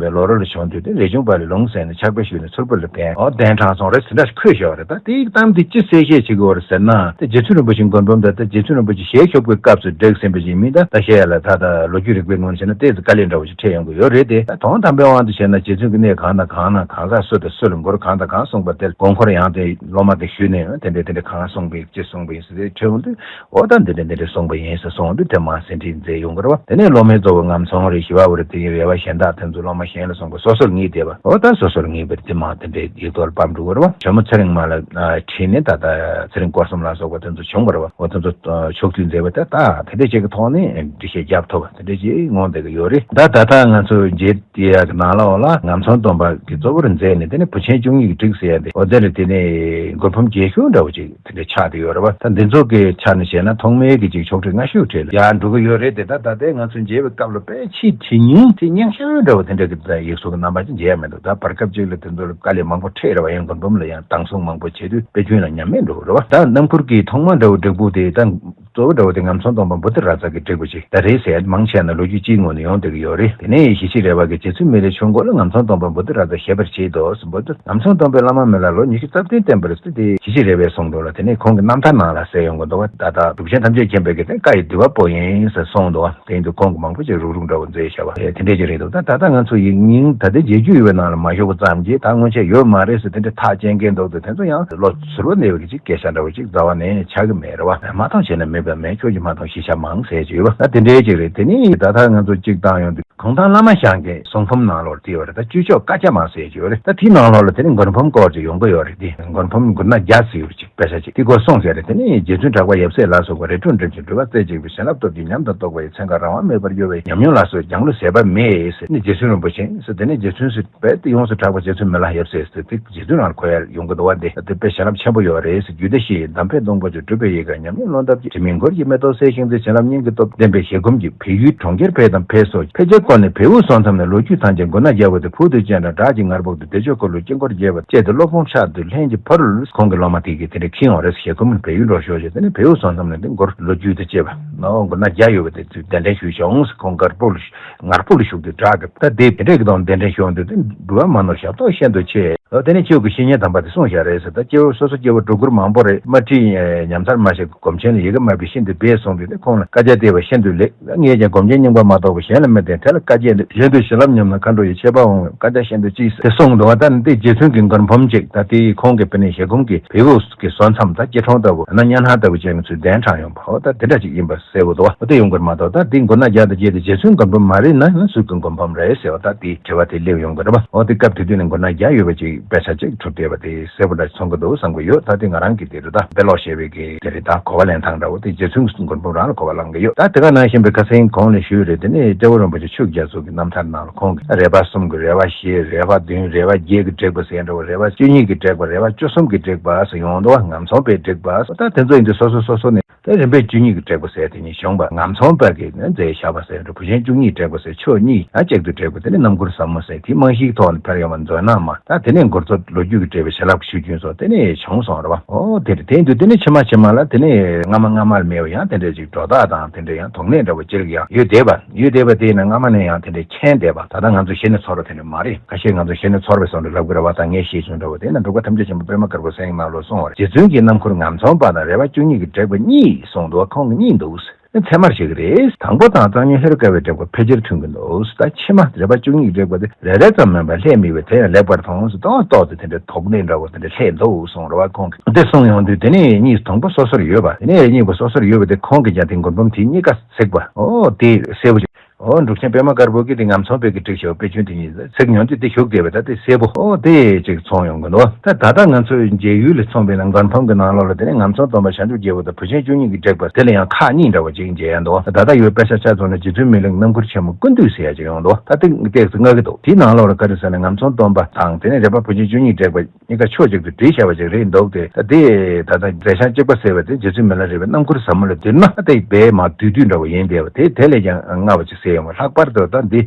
པས་ལོ་རོལ་ལ་བྱོན་དུས་དེ་རས་ཆུང་པ་ལ་ལུང་གསན་ནས་ཕྱག་དཔེ་ཞུས་ནས་མཚུར་ཕུ་ལ་གདན་འོ་གདན་དྲངས་སོང་རེད་ཟེར་འདྲ་ཞིག་འཁོད་བཞག་པ་རེད། ད་དེའི་གཏམ་དེ་ཅི་གསལ་བཤད་བྱེད་དགོས་རེད་ཟེར་ན། དེ་རྗེ་བཙུན་རིན་པོ་ཆེའི་མགུར་འབུམ་དང་། དེ་རྗེ་བཙུན་རིན་པོ་ཆེ་ཞལ་ཞུགས་པའི་སྐབས་སུ་བསྒྲིགས་ཟིན་པ་ཞིག་མིན། ད་ད་བཤད་ཡ་ལ་ད་ད་ལོ་རྒྱུས་རིག་པའི་ངོས་ནས་བྱས་ན་ཏོག་ཙམ་དཀའ་ལས་འདྲ་བོ་ཞིག་འཕྲད་ཡོང་གི་ཡོད་རེད་དེ། ད་དོན་དམ་པའི་དབང་དུ་བྱས་ན་རྗེ་བཙུན་གྱི་གནས་གང་དང་གང་ན་གང་ཟག་སུ་དང་སུ་ལ་མགུར་གང་དང་གང་གསུངས་པ་དེ་དགོངས་འཁོར་ཡང་དེ་སློབ་མ་དེ་ཞུས་ནས་དེ་འདྲས་དེ་འདྲས་གང་གསུངས་པའི་ཅི་གསུངས་པ་ཡིན་ཟེར་དེ་འཕྲད་འོང་དུས། འོ་ད་འདི་འདྲ་འདི་འདྲ་གསུངས་པ་ཡིན་ཟེར་གསུངས་དུས་དེ་མར་ཟིན་བྲིས་མཛད་ཡོང་གི་རེད་བ། དེ་ནས་སློབ་མའི་གཙོ་བོ་ངམ་ཚང་རེད། ཞི་བ་འོད་རེད། དེ་ཡིན་རས་པ་གཞན་དག་དེ་ཚོ་སློབ་མ་གཞན་ལ་གསུངས་པ་སོ་སོར་ངེས་བསྡད་པ། འོ་ད་སོ་སོར་ངེས་པ་དེ་མར་དེ་འདྲའི་ཡིག་ཐོག་ལ་ཕབ་འགྲོ་གི་རེད་བ། ཇོ་མོ་ཚེ་རིང་མ་ལ་ཨ་བྲིས་ནས་ད་ལྟ་ཚེ་རིང་སྐོར་གསུམ་ལ་སོགས་པ་དེ་ཚོ་བྱུང་བ་རེད་བ། འོ་དེ་ཚོ་ཨ་ཕྱོགས་བསྡུས་མཛད་པ་དེ་ད་དེ་འདྲ་ཅིག་གི་ཐོག་ནས་འགྲེལ་བཤད་རྒྱབ་ཐུབ་པ་དེ་འདྲ་ཅིག་མངོན་བསྡད་ཀྱི་ཡོད་རེད། ད་ད་ལྟ་ང་ཚོ་མཇལ་དེ་ཡ་གི་ནང་ལོགས་ལ་ངམ་ཚང་སྡོམ་པ་གི་གཙོ་བོར་མཛད་ནས། དེ་ནས་བུ་ཆེན་བཅུ་གཉིས་ཀྱིས་བསྒྲིགས་ཟེར་ཡ་དེ། འོ་དེ་རེད། དེ་ནས་མགུར་འབུམ་རྒྱས་ཤོས་འདྲ་བོ་ཅིག་དེ་འདྲའི་ཆགས་བསྡད་ཡོད་རེད་བ། ད་འདི་ཚོ་གི་ཆ་ནས་བཤད་ན་ཐོག་མའི་གི་ཅིག་ཕྱོགས་བསྒྲིགས་སྔ་ཤོས་གྲས་ལ་ཡར་འགྲོ་གི་ཡོད་རེད་དེ། ད་ད་ལྟའི་ང་ཚོ་མཇལ་བའི་སྐབས་ལ་དཔེ་ཕྱིས་བྲིས་སྙིང་བྲིས་སྙིང་ཤོས་འདྲ་བོ་དེ་འདྲ་གི་ད་ཡིག་གཟུགས་ཀྱི་རྣམ་པ་ཅིག་མཇལ་ཡ་མི་འདུག་ད་བར་སྐབས་ཅིག་ལ་དེ་ཚོ་ལ་དཀའ་ལས་མང་པོ་འཕྲད་རེད་བ། ཡང་མགུར་འབུམ་ལ་ཡང་དྭངས་གསུང་མང་པོ་བྱེད་དུས་དཔེ་རྒྱུན་ལ་ཉམས་མེད་འགྲོ་གི་རེད་བ། ད་རྣམ་མགུར་གྱི་ཐོག་མ་འདྲ་བོ་བསྒྲིགས་པོ་དེ་ད། གཙོ་བོ་འདྲ་བོ་དེ་ངམ་ཚང་སྡོམ་པ་བུ་ཏི་ར་ཛ་གིས་བསྒྲིགས་པ་ཅིག་ད་རེད་ཟེར། མང་ཆེ་ན་ལོ་རྒྱུས་སྤྱིའི་ངོས་ནས་ཡོང་བསྡད་ཀྱི་ཡོད་རེད། དེ་ནས་ཞི་བྱེད་རས་པ་གིས་རྗེ་བཙུན་མི་ལའི་ཆོས་འཁོར་ལ་ངམ་ཚང་སྡོམ་པ་བུ་ཏི་ར་ཛ་བཞེད་པར་བྱེད་དོ་ཟེར། བུ་ཏི་ངམ་ཚང་སྡོམ་པའི་བླ་མ་མི་ལ་ལོ་ཉི་ཤུ་རྩ་བདུན་བསྟེན་པ་རེད་ཟེར། དེ་ཞི་བྱེད་རས་པས་གསུངས་འདུག་ལ། དེ་ནས་ཁོང་གི་རྣམ་ཐར་ནང་ལ་གསལ་ཡོང་གི་འདུག་བ། ད་ལྟ་གྲུབ་ཆེན་ཐམས་ཅད་མཁྱེན་པའི་གི་དེ་བཀའ་ཡི་བསྡུ་བ་པོ་ཡིན་ཟེར་གསུངས་འདུག་བ། དེ་ཡིན་དུས་ཁོང་གིས་མང་པོ་ཅིག་རུག་རུག་འདྲ་བོ་མཛད་བཞག་པ་དེ་འདྲས་ཅིག་རེད་འདུག་ད་ད་ལྟ་ང་ཚོ་ཡིག་རྙིང་ད་ལྟའི་རྒྱལ་རྒྱུད་ཡོད་པའི་ནང་ལ་མ་ཞུགས་པ་ཙམ་གྱིས་ད་སྔོན་ཆད་ཡོད་མ་རེད་ཟེར་དེ་འདྲའི་ཐག་བཅད་མཁན་འདུག་དེ་ཚོ་ཡང་བློ་ཟུར་པ་གནས་པའི་གི་ཅིག་སྐད་ཆ་འདྲ་བོ་ཅིག་རྩ་བ་ནས་ཆགས་ཀྱི་མེད་རེད་བ། མ་མཐོང་བྱས་ན་མེད་པ་མེད། ཁྱོད་ཀྱིས་མ་མཐོང་ཞེས་བྱ་མང་ཟེར་གྱི་ཡོད་པ། ད་དེ་འདྲའི་ཅིག་རེད། དེ་ནི་ད་ལྟ་ང་ཚོ་གཅིག་བཏང་ཡོང་དུས་གུང་ཐང་བླ་མ་ཞང་གིས་གསུང་འབུམ་ནང་ལོགས་བྲིས་པ་རེད། ད་སྤྱི་ཆོས་བཀའ་རྒྱ་མ་ཟེར་གྱི་ཡོད་རེད། ད་དེའི་ནང་ལོགས་ལ་དེ་ནི་མགུར་འབུམ་སྐོར་ཅིག་ཡོང་གི་ཡོད་རེད། དེ་མགུར་འབུམ་མགུར་ནག་བརྒྱ་ཟེར་ཡོད་རེད། ཅིག་དཔེ་ཆ་ཅིག་དེའི་སྐོར་གསུངས་བྱས་རེད། དེ་ནི་རྗེ་བཙུན་གྲགས་པ་ཡབ་སྲས་ལ་སོགས་པ་རིགས་དྲུག་འགྲིམ་ཞིང་སྒྲུབ་པ་རྩེ་གཅིག་པའི་བྱིན་རླབས་སྟོབས་ཀྱིས་ཉམས་དང་རྟོགས་པ་ཡི་ཚན་ཁ་རང་དབང་མེད་པར་གཡོ་བའི་ཉམས་མྱོང་ལ་སོགས་སྦྱང་བསླུ་ཟད་པ་མེད་ཟེར། ནི་རྗེ་བཙུན་རིན་པོ་ཆེ་ཟེར། དེ་ནི་རྗེ་བཙུན་ཟེར་བས་དེ་ཡོངས་སུ་གྲགས་པ་རྗེ་བཙུན་མི་ལ་ཡབ་སྲས་ཟེར་དེ་རྗེ་བཙུན་རང་ལ་གོ་ཡ་ཡོང་གི་འདུག་བ། དེ་དེ་དཔེ་བྱིན་རླབས་ཆེན་པོ་ཡོད་རེད་ཟེར། རྒྱུད་སྡེ་བཞི་ཡི་གདམས་པས་སྟོང་པོ་ཆེ། གྲུབ་པའི་ཡལ་ག་ཉམས་མྱོང་ཀློང་དར་གྱི། དྲི་མེད་མགུར་གྱི་མེ་ཏོག་གསལ་ཤིང་རྩེ། བྱིན་རླབས་སྙིང་གི་སྟོབས་ལྡན་པའི་ཞལ་སྒོམ་གྱིས། བལ་ཡུལ་གྲོང་ཁྱེར་ཕེབས་དང་ཕེབས་སོ། ཕལ་ཆེར་བསྐོར་ནས་བལ་པོ་སོ་མཚམས་ནས་ལོ་རྒྱུས་ཐམས་ཅད་མགུར་ནག་བརྒྱ་པོ་དེ་ཕུག་ཏུ་བཅད་འདྲ་བྲག་གི་ངར་པོ་དེ་བདེ་མཆོག་འཁོར་ལོའི་དཀྱིལ་འཁོར་རྒྱས་པ་བཅས་ཏེ་སློབ་དཔོན་ཕྱག་ཏུ་ལྷན་གྱི་ཕ་རོལ་ཁོང་གི་སློབ་མ་དེ་གིས་དེ་འདྲ་འཁྱེར་ཡོང་རེད། ཞལ་སྒོམ་བལ་ཡུལ་ལོག་ཤོག་ཅེས། དེ་ནས་བལ་པོ་སོ་མཚམས་ནས་དེ་མགུར་ལོ་རྒྱུས་དང་བཅས་པ་ནོ་མགུར་ནག་བརྒྱ་ཡོད་པ་དེ་ཚོས་གདན་འདྲེན་ཞུས་ཤོག་ཟེར། ཁོང་ངར་པོ་ལ་ངར་པོ་ལ་བཞུགས་ཏེ་བྲག་གི་ད་དེ་དེ་འདྲས་ཀྱི་དང་གདན་འདྲེན་ཞུས་འོང་དུས་དེ་སྒྲུབ་པ་མ་ནོར་ཞབས་ཏོག་ཤིན་ཏུ་ཆེ། ཨོ་དེ་ནས་ཁྱོད་ཀྱིས་བཤེས་གཉེན་དམ་པ་དེ་གསུངས་བཞག་རེད་ཟེར། ད་སྐྱེ་བོ་སོ་སོ་སྐྱེ་བོ་སྒྲོ་སྐུར་མང་པོ་རེད། མ་ཁྲིད་ཉམས་མཚར་མ་ཤེས་སྒོམ་ཆེན་ལ་ཡི་གེ་མ་ཕུལ་ཤིན་ཏུ་སྦས་གསུངས་དུས་དེ་ཁོང་ལ་བཀའ་རྒྱ་བལྟས་པ་ཤིན་ཏུ་ལེགས། ངས་ཀྱང་སྒོམ་ཆེན་རྙིང་པ་མ་གཏོགས་པ་གཞན་ལ་མི་བསྟེན། དེ་ལ་བཀའ་རྒྱ་འདི་གཞན་དུ་བྱིན་རླབས་ཉམས་ན་མཁའ་འགྲོ་ཡི། ཆད་པ་འོང་བའི་བཀའ་རྒྱ་ཤིན་ཏུ་ལྕི་ཟེར་དེ་གསུངས་འདུག་བ། ད་ནི་དེ་རྗེ་བཙུན་གྱི་མགུར་འབུམ་ཅིག་ད་དེ་ཁོང་གི་དཔེ་ནི་ཞལ་སྒོམ་གྱི་བལ་པོ་གི་སོ་མཚམས་ད་སྐྱེ་གྲོང་ལྟ་བུ་ན་གཉའ་ནང་ལྟ་བུ་ཅན་གྱི་ཚུལ་གདན་དྲངས་ཡོང་བ། ཨོ་ད་དེ་འདྲ་ཅིག་ཡིན་པ་གསལ་བོ་འདུག་བ། ཨོ་དེ་ཡོང་གི་རེད་མ་གཏོགས་ད་དེ་མགུར་ནག་བརྒྱ་དང་བཅས་ཏེ་རྗེ་བཙུན་མགུར་འབུམ་མ་རེད་ན་ཡང་སུ་གི་མགུར་འབུམ་རེད་ཟེར་བ་ད་དེ་དྲི་བ་དེ་སླེབས་ཡོང་གི་རེད་བ། ཨོ་དེ་སྐབས་དེ་དུས་ནས་མགུར་ནག་བརྒྱ་ཡོད་པ་ཅིག་དཔེ་ཆ་ཅིག་གྲུབ་བསྡད་པ་དེ་གསལ་པོ་འདྲ་མཐོང་གི་འདུག་བསམ་གི་ཡོད། ད་དེ་ང་རང་གི་དེ་རེད། ད་དཔེ་ཀློག་ཞེས་པའི་གི་དེ་རེད། ད་གོ་བ་ལེན་སྟངས་འདྲ་བོ་དེ་རྗེ་བཙུན་མགུར་འབུམ་རང་ལ་གོ་བ་བླང་གི་ཡོད། ད་དེ་ག་ནང་བཞིན་པའི་ཁ་སེང་གོང་ལ་ཞུས་རེད། དེ་ནས་སྐྱབས་མགོན་རིན་པོ་ཆེ་ཆོས་རྒྱ་མཚོ་གི་རྣམ་ཐར་ནང་ལ་ཁོང་གིས་རས་པ་གསུམ་གྱི་རས་པ་བཞི་རས་པ་བདུན་རས་པ་བརྒྱད་ཀྱི་བསྒྲིགས་པ་ཟེར་འདྲ་བོ་རས་པ་བཅུ་གཉིས་ཀྱི་བསྒྲིགས་པ་རས་པ་བཅུ་གསུམ་གྱི་བསྒྲིགས་པ་ཟེར་ཡོང་འདུག་བ། ངམ་ཚང་པའི་བསྒྲིགས་པ་ད་དེ་ཚོ་ཡིན་དུས་སོ་སོ་སོ་སོ་ནས། ད་རིམ་པས་བཅུ་གཉིས་ཀྱི་དྲེགས་པ་ཟེར་དེ་ཉིད་བྱུང་བ། ངམ་ཚོང་པ་གིས་ནི་མཛད་བཞག་པ་ཟེར་འགྲོ། བུ་ཆེན་བཅུ་གཉིས་དྲེགས་པ་ཟེར་ཕྱོགས་གཉིས་ཨ་གཅིག་ཏུ་དྲེགས་པ་དེ་ནི་རྣམ་མགུར་ཟབ་མོ་ཟེར། དེ་རྨང་གཞིའི་ཐོག་ནས་ཕར་ཡོང་བ་མཛོད་ནག་མ། ད་དེ་ནས་མགུར་མཚོ་ལོ་རྒྱུས་ཀྱི་དྲེགས་པའི་བྱིན་རླབས་ཀྱི་ཆུ་རྒྱུན་སོགས་དེ་ནས་བྱུང་སོང་རེད་བ། ཨོ་དེ་རེད། དེ་ཡིན་དུས་དེ་ནས་ཕྱི་མ་ཕྱི་མ་ལ་དེ་ནས་སྔ་མ་སྔ་མ་ལ་མེད་པ་ཡང་དེ་འདྲ་ཅིག་སྒྲོ་བཏགས་དང་དེ་འདྲ་ཡང་དོགས་གནད་འདྲ་བོ་ཅིག་ཡང་ཡོད་བསྡད་པ། ཡོད་བསྡད་པ་དེ་ཡིན་ན་སྔ་མ་ནས་ཡང་དེ་འདྲ་མཁྱེན་བསྡད་པ། ད་ལྟ་ང་ཚོ་གཞི་ནས་ཚོར་བ་དེ་འདྲ་མ་རེད། ཁ་ཤས་ང་ཚོ་གཞི་ནས་ཚོར་བའི་བཟོ་འདྲ་ལབ་ཀྱི་རེད་བ། ད་ངས་ཤེས་བྱུང་འདྲ་བོ་དེ་ཡིན་ན་འབྲུག་པ་ཐམས་ཅད་མཁྱེན་པ་པད་མ་དཀར་པོ་གསན་གནང་ལོ་གསུངས་པ་རེད། རྗེ་བཙུན་གྱི་རྣམ་མགུར་ངམ་ཚོང་པ་དང་རལ་པ་བཅུ་གཉིས་ཀྱི་དྲེགས་པ་གཉིས་གསུངས་འདུག་ཁོང་གི་གཉིས་འདུག་ཚད་མར་བཤད་ཀྱི་རེད། དང་པོ་དང་གཙང་སྨྱོན་ཧེ་རུ་ཀ་བའི་དྲེགས་པ་ཕལ་ཆེར་མཐུན་གྱི་འདུག་ད་ཕྱི་མ་རལ་པ་བཅུ་གཉིས་ཀྱི་དྲེགས་པ་དེ་རེ་རེ་ཙམ་མིན་པར་ལྷད་དམིགས་པའི་དེ་ཡང་ལེགས་པར་མཐོང་ཟེར་ཏོག་ཏོག་ཏུ་དེ་འདྲའི་དོགས་གནད་འདྲ་བོ་དེ་འདྲ་ལྷད་འདུག་གསུངས་རེད་བ། ཁོང་གིས་འདི་གསུངས་ཡོང་དུས་དེ་ནས་གཉིས་དང་པོ་སོ་སོར་ཡོད་པ། དེ་ནས་གཉིས་པོ་སོ་སོར་ཡོད་པ་དེ་ཁོང་གིས་ཀྱང་དེ་མགུར་འབུམ་དེ་གཉིས་ཀ་གཟིགས་པ། ཨོ་དེ་གསལ་པོ་ཞིག་ཨོ་འབྲུག་ཆེན་པད་མ་དཀར་པོ་གིས་དེ་ངམ་ཚོང་པ་གིས་བསྒྲིགས་བཞག་པའི་དཔེ་རྒྱུན་དེ་གཉིས་གཟིགས་མྱོང་དུས་དེ་བཞུགས་བསྡད་པ་ད་དེ་གསལ་པོ་ཨོ་དེ་ཅིག་མཐོང་ཡོང་གི་འདུག་ད་ད་ལྟ་ང་ཚོའི་མཇལ་ཡུལ་ལ་མཚོན་པ་ཡིན་ན་མགུར་འབུམ་གྱི་ནང་ལོགས་ལ་དེ་ནས་ངམ་ཚོང་སྟོན་པ་བྱང་ཆུབ་རྒྱལ་པོ་དང་བུ་ཆེན་བཅུ་གཉིས་ཀྱི་དྲེགས་པ་དེ་ལ་ཡང་ཁག་གཉིས་འདྲ་བོ་ཅིག་མཇལ་ཡ་འདུག་ད་ལྟ་ཡོད་དཔེ་ཆ་ཆ་ཚང་ནས་རྗེ་བཙུན་མི་ལའི་རྣམ་མགུར་ཆེན་མོ་ཀུན་བཏུས་ཟེར་ཡ་ཅིག་ཡོང་འདུག་ད་དེ་ཏོག་ཙམ་བསྔགས་ཀྱི་འདུག་དེའི་ནང་ལོགས་ལ་ག་རེ་ཟེར་ན་ངམ་ཚོང་སྟོན་པ་དང་དེ་ནས་རལ་པ་བུ་ཆེན་བཅུ་གཉིས་དྲེགས་པ་གཉིས་ཀ་ཕྱོགས་གཅིག་ཏུ་བསྒྲིལ་བཞག་པ་ཅིག་རེད་འདུག་དེ་ད་དེ་ད་ལྟ་མཛད་བྱང་གཅིག་པ་ཟེར་བ་དེ་རྗེ་བཙུན་མི་ལ་རས་པའི་རྣམ་མགུར་ཟབ་མོ་ལ་བསྡུར་ན་དེ་བས་མར་བསྡུས་བསྡུས་འདྲ་བོ་ཡིན་བསྡད་པ་དེ་དེ་ལས་ཀྱང་སྔ་བ་ཅིག་གསལ་ཡོང་བ། ལྷག་པར་དུ་ད་འདི་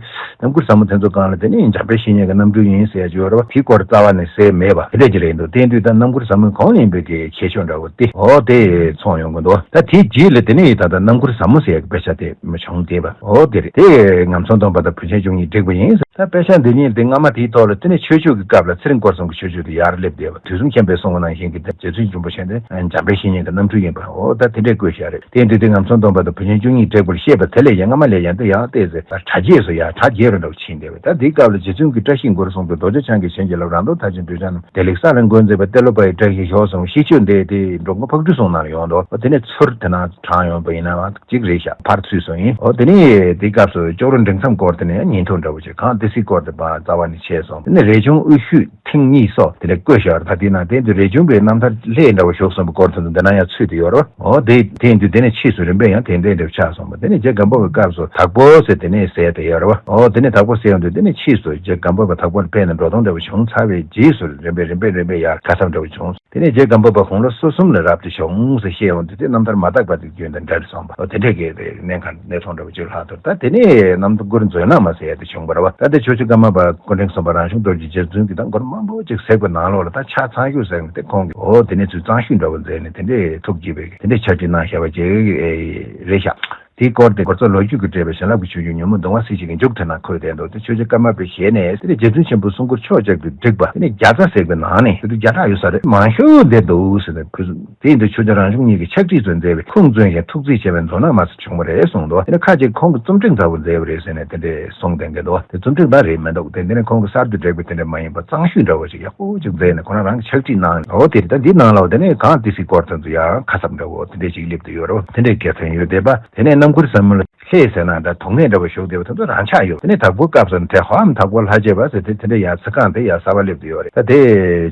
རྣམ་མགུར་ཟབ་མོ་དེ་ཚོ་སྒང་ལ་དེ་ནི་འཇམ་དཔལ་བཤེས་གཉེན་གྱི་རྣམ་སྤྲུལ་ཡིན་ཟེར་ཡ་ཅིག་ཡོད་རེད་བ། དེའི་སྐོར་རྩ་བ་ནས་གསལ་མེད་པ་དེ་འདྲ་ཅིག་རེད་འདུག་དེ་དུས་ད་རྣམ་མགུར་ཟབ་མོའི་གོང་ལ་ཡིན་པའི་གི་ཁྱད་ཆོས་འདྲ་བོ་དེ་ཨོ་དེ་མཚོན་ཡོང་གི་འདུག་ད་དེའི་རྗེས་ལ་དེ་ནི་ད་ལྟ་རྣམ་མགུར་ཟབ་མོ་ཟེར་ཡ་གི་དཔེ་ཆ་དེ་མ་བྱུང་བསྡད་པ་ཨོ་དེ་རེད། དེ་ངམ་ཚོང་སྟོན་པ་དང་བུ་ཆེན་བཅུ་གཉིས་དྲེགས་པ་ཡིན། ད་དཔེ་ཆ་འདི་ཉིད་དེ་སྔ་མ་དེའི་ཐོག་ལ་དེ་ནས་ཆོས་ཕྱོགས་ཀྱི་སྐབས་ལ་ཚེ་རིང་སྐོར་གསུམ་གྱི་ཆོས་ཕྱོགས་དེ་ཡར་སླེབས་བསྡད་པ། དུས་གསུམ་མཁྱེན་པས་གསུངས་པ་ནང་བཞིན་གྱི་རྗེ་བཙུན་འབྱུང་པོ་ཆེན་དེ་འཇམ་དཔལ་བཤེས་གཉེན་གྱི་རྣམ་འཕྲུལ་ཡིན་པ་འོ་ད་དེ་འདྲས་བཀོད་བཞག་རེད། དེ་འདི་དེ་ངམ་ཚོང་སྟོན་པ་དང་བུ་ཆེན་བཅུ་གཉིས་དྲེགས་པར་བཤད་པ་དེ་ལས་ཡང་སྔ་མ་ལས་ཡང་དེ་ཡང་ཏོག་ཙམ་གྲ་རྒྱས་སུ་ཡང་གྲ་རྒྱས་རུ་འདྲ་བོ་ཕྱིན་བསྡད་པ། ད་འདིའི་སྐབས་ལ་རྗེ་བཙུན་གྱི་བཀྲ་ཤིས་མགུར་གསུངས་པའི་རྡོ་རྗེ་འཆང་གི་བྱིན་གྱིས་བརླབས་རང་དོན་མཐར་ཕྱིན་གདུལ་བྱ་རྣམས་བདེ་ལེགས་ས་ལ་འགོད་མཛད་པ་ཏེ་ལོ་པ་ཡི་བཀྲ་ཤིས་ཤོག་གསུངས། ཤིས་བརྗོད་འདི་དེ་འབྲོང་གི་ཕག་གྲུ་གསུང་ནང་ལ་ཡོང་འདུག་དེ་ནས་ཚུར་དེ་ན་དྲངས་ཡོང་པ་ཡིན་ནའང་གཅིག་རེད་ཤག་ཕར་ཚུར་སོང་ཡིན། འོ་དེ་ནས་དེའི་སྐབས་སུ་ཅོག་རོ་འབྲིང་མཚམས་སྐོར་དེ་ནས་ཉིན་ཐོ་འདྲ་བོ་ཅིག་གང་ཏི་སི་སྐོར་དེ་བ་རྩ་བ་ནས་ཆད་སོང་། དེ་ནས་རས་ཆུང་དབུས་ཤུད་ཐེངས་གཉིས་སོགས་དེ་ནས་བཀོད་བཞག་རེད། ད་དེ་ན་དེ་དུས་རས་ཆུང་པའི་རྣམ་ཐར་ལྷས་འདྲ་བོ་ཞུགས་སོང་པའི་སྐོར་དེ་ཚོ་འདི་ན་ཡང་ཚུད་དེ་ཡོད་རེད། འོ་དེ་དེ་དུས་དེ་ནས་ཕྱིས་སུ་རིམ་པས་ཡང་དེ་འདྲའི་འདྲ་བོ་ཆགས་སོང་པ། དེ་ནས་རྗེ་སྒམ་པོ་པའི་སྐབས་སུ་དྭགས་པོ་ཟེར་དེ་ནས་ཟེར་དེ་ཡོད་རེད་བ། འོ་དེ་ནས་དྭགས་པོ་ཟེར་ཡོང་དུས་དེ་ནས་ཕྱིས་སུ་རྗེ་སྒམ་པོ་པ་དྭགས་པོ་ལ་ཕེབས་ནས་འགྲོ་སྟངས་འདྲ་བོ་བྱུང་ཚར་བའི་རྗེས་སུ་རིམ་པས་རིམ་པས་རིམ་པས་ཡར་ཁ་གསབ་འདྲ་བོ་བྱུང་། དེ་ནས་རྗེ་སྒམ་པོ་པ་དགུང་ལོ་སོ་གསུམ་ལ་རབ་ཏུ་བྱུང་ཟེར་བཤད་ཡོང་དུས་དེ་རྣམ་ཐར་མ་དག་པ་དེ་རྒྱུན་དང་འདྲ་རེ་སོང་པ། འོ་དེ་འདྲས་ཀྱི་གནས་ཁང་གནས་ཚང་འདྲ་བོ་ཅིག་ལྷག་ཏུ་ད་དེ་ནས་རྣམ་མགུར་མཛོད་ནག་མ་ཟེར་ཡ་དེ་བྱུང་བ་རེད་བ། ད་དེ་ཆོས་རྗེ་ཀརྨ་པ་སྐུ་ཕྲེང་གསུམ་པ་རང་བྱུང་རྡོ་རྗེ་རྗེ་བཙུན་གྱིས་ད་མགུར་མང་པོ་ཅིག་གཟིགས་པའི་ནང་ལོགས་ལ་ད་ཆ་ཚང་ཤོས་ཟེར་ནས་དེ་ཁོང་གིས་འོ་དེ་ནས་ཚུར་གཙང་ཤོས་འདྲ་བོ་མཛད་ནས་དེ་འདྲས་ཐུགས་དགྱེས་པའི་དེ་འདྲས་ཕྱག་བྲིས་གནང་བཞག་པ་ཅིག་རེད་ཤག་དེའི་སྐོར་དེ་མགུར་མཚོ་ལོ་རྒྱུས་ཀྱི་འགྲེལ་པའི་བྱིན་རླབས་ཀྱི་ཆུ་རྒྱུན་ཉོན་མོངས་གདུང་བ་སེལ་བྱེད་ཀྱི་མཇུག་དེ་ན་འཁོད་བསྡད་འདུག་དེ་ཆོས་རྗེ་ཀརྨ་པའི་ཞལ་ནས་དེ་ནས་རྗེ་བཙུན་ཆེན་པོའི་གསུང་མགུར་ཕྱོགས་གཅིག་ཏུ་བསྒྲིགས་པ་དེ་ནས་བརྒྱ་རྩ་ཟེར་བའི་ནང་ནས་དེ་དུས་བརྒྱ་ཕྲག་ཡོད་ས་རེད། མང་ཤོས་བསྡད་འདུག་ཟེར་ནས་དེ་ཡིན་དུས་ཆོས་རྗེ་རང་བྱུང་ཉིད་ཀྱིས་ཕྱག་བྲིས་ཚུར་མཛད་པའི་ཁུངས་བཙུན་ཞིང་ཐུགས་རྩིས་ཆེ་བའི་མཛོད་ནག་མ་ཟེར་བྱུང་བ་རེད་གསུངས་འདུག་དེ་ནས་ཁ་ཅིག་ཁོང་གིས་རྩོམ་སྒྲིག་མཛའ་བོ་མཛད་པ་རེད་ཟེར་ནས་དེ་འདྲས་གསུངས་བསྡད་མཁན་འདུག་དེ་རྩོམ་སྒྲིག་མ་རེད་མི་འདུག་དེ་འདི་ནས་ཁོང་གིས་གསར་དུ་བསྒྲིགས་པའི་དེ་འདྲས་མ་ཡིན་པ་གཙང་ཤོས་འདྲ་བོ་ཞིག་ཡག་པོ་ཅིག་མཛད་ནས་ཁོ་རང་རང་གིས་ཕྱག་བྲིས་གནང་འོ་དེ་རེད། ད་འདི་ནང་ལ་འོ་དེ་ནས་གང་ཏི་སི་སྐོར་དེ་ཚོ་ཡང་ཁ་གསབ་འདྲ་བོ་དེ་འདྲས་ཅིག་སླེབས་བསྡད་ཡོད་རེད། དེ་འདྲས་དགེ་མཚན་ཡོད་བསྡད་པ། དེ་ནས་རྣམ་མགུར་ཟབ་མོ་ལ་ལྷས་ཟེར་ན་འདྲ་དོགས་གནད་འདྲ་བོ་ཞུགས་བསྡད་པ་དེ་ཚོ་རང་ཆགས་ཡོད། དེ་ནས་དྭགས་པོ་སྐབས་སུ་དེ་ཧོའམ་དྭགས་པོ་ལྷ་བྱེད་པ་ཟེར་དེ་དེ་འདྲ་ཡང་ཚིག་རྐང་དེ་ཡང་གསར་པ་སླེབས་བསྡད་ཡོད་རེད། ད་དེ་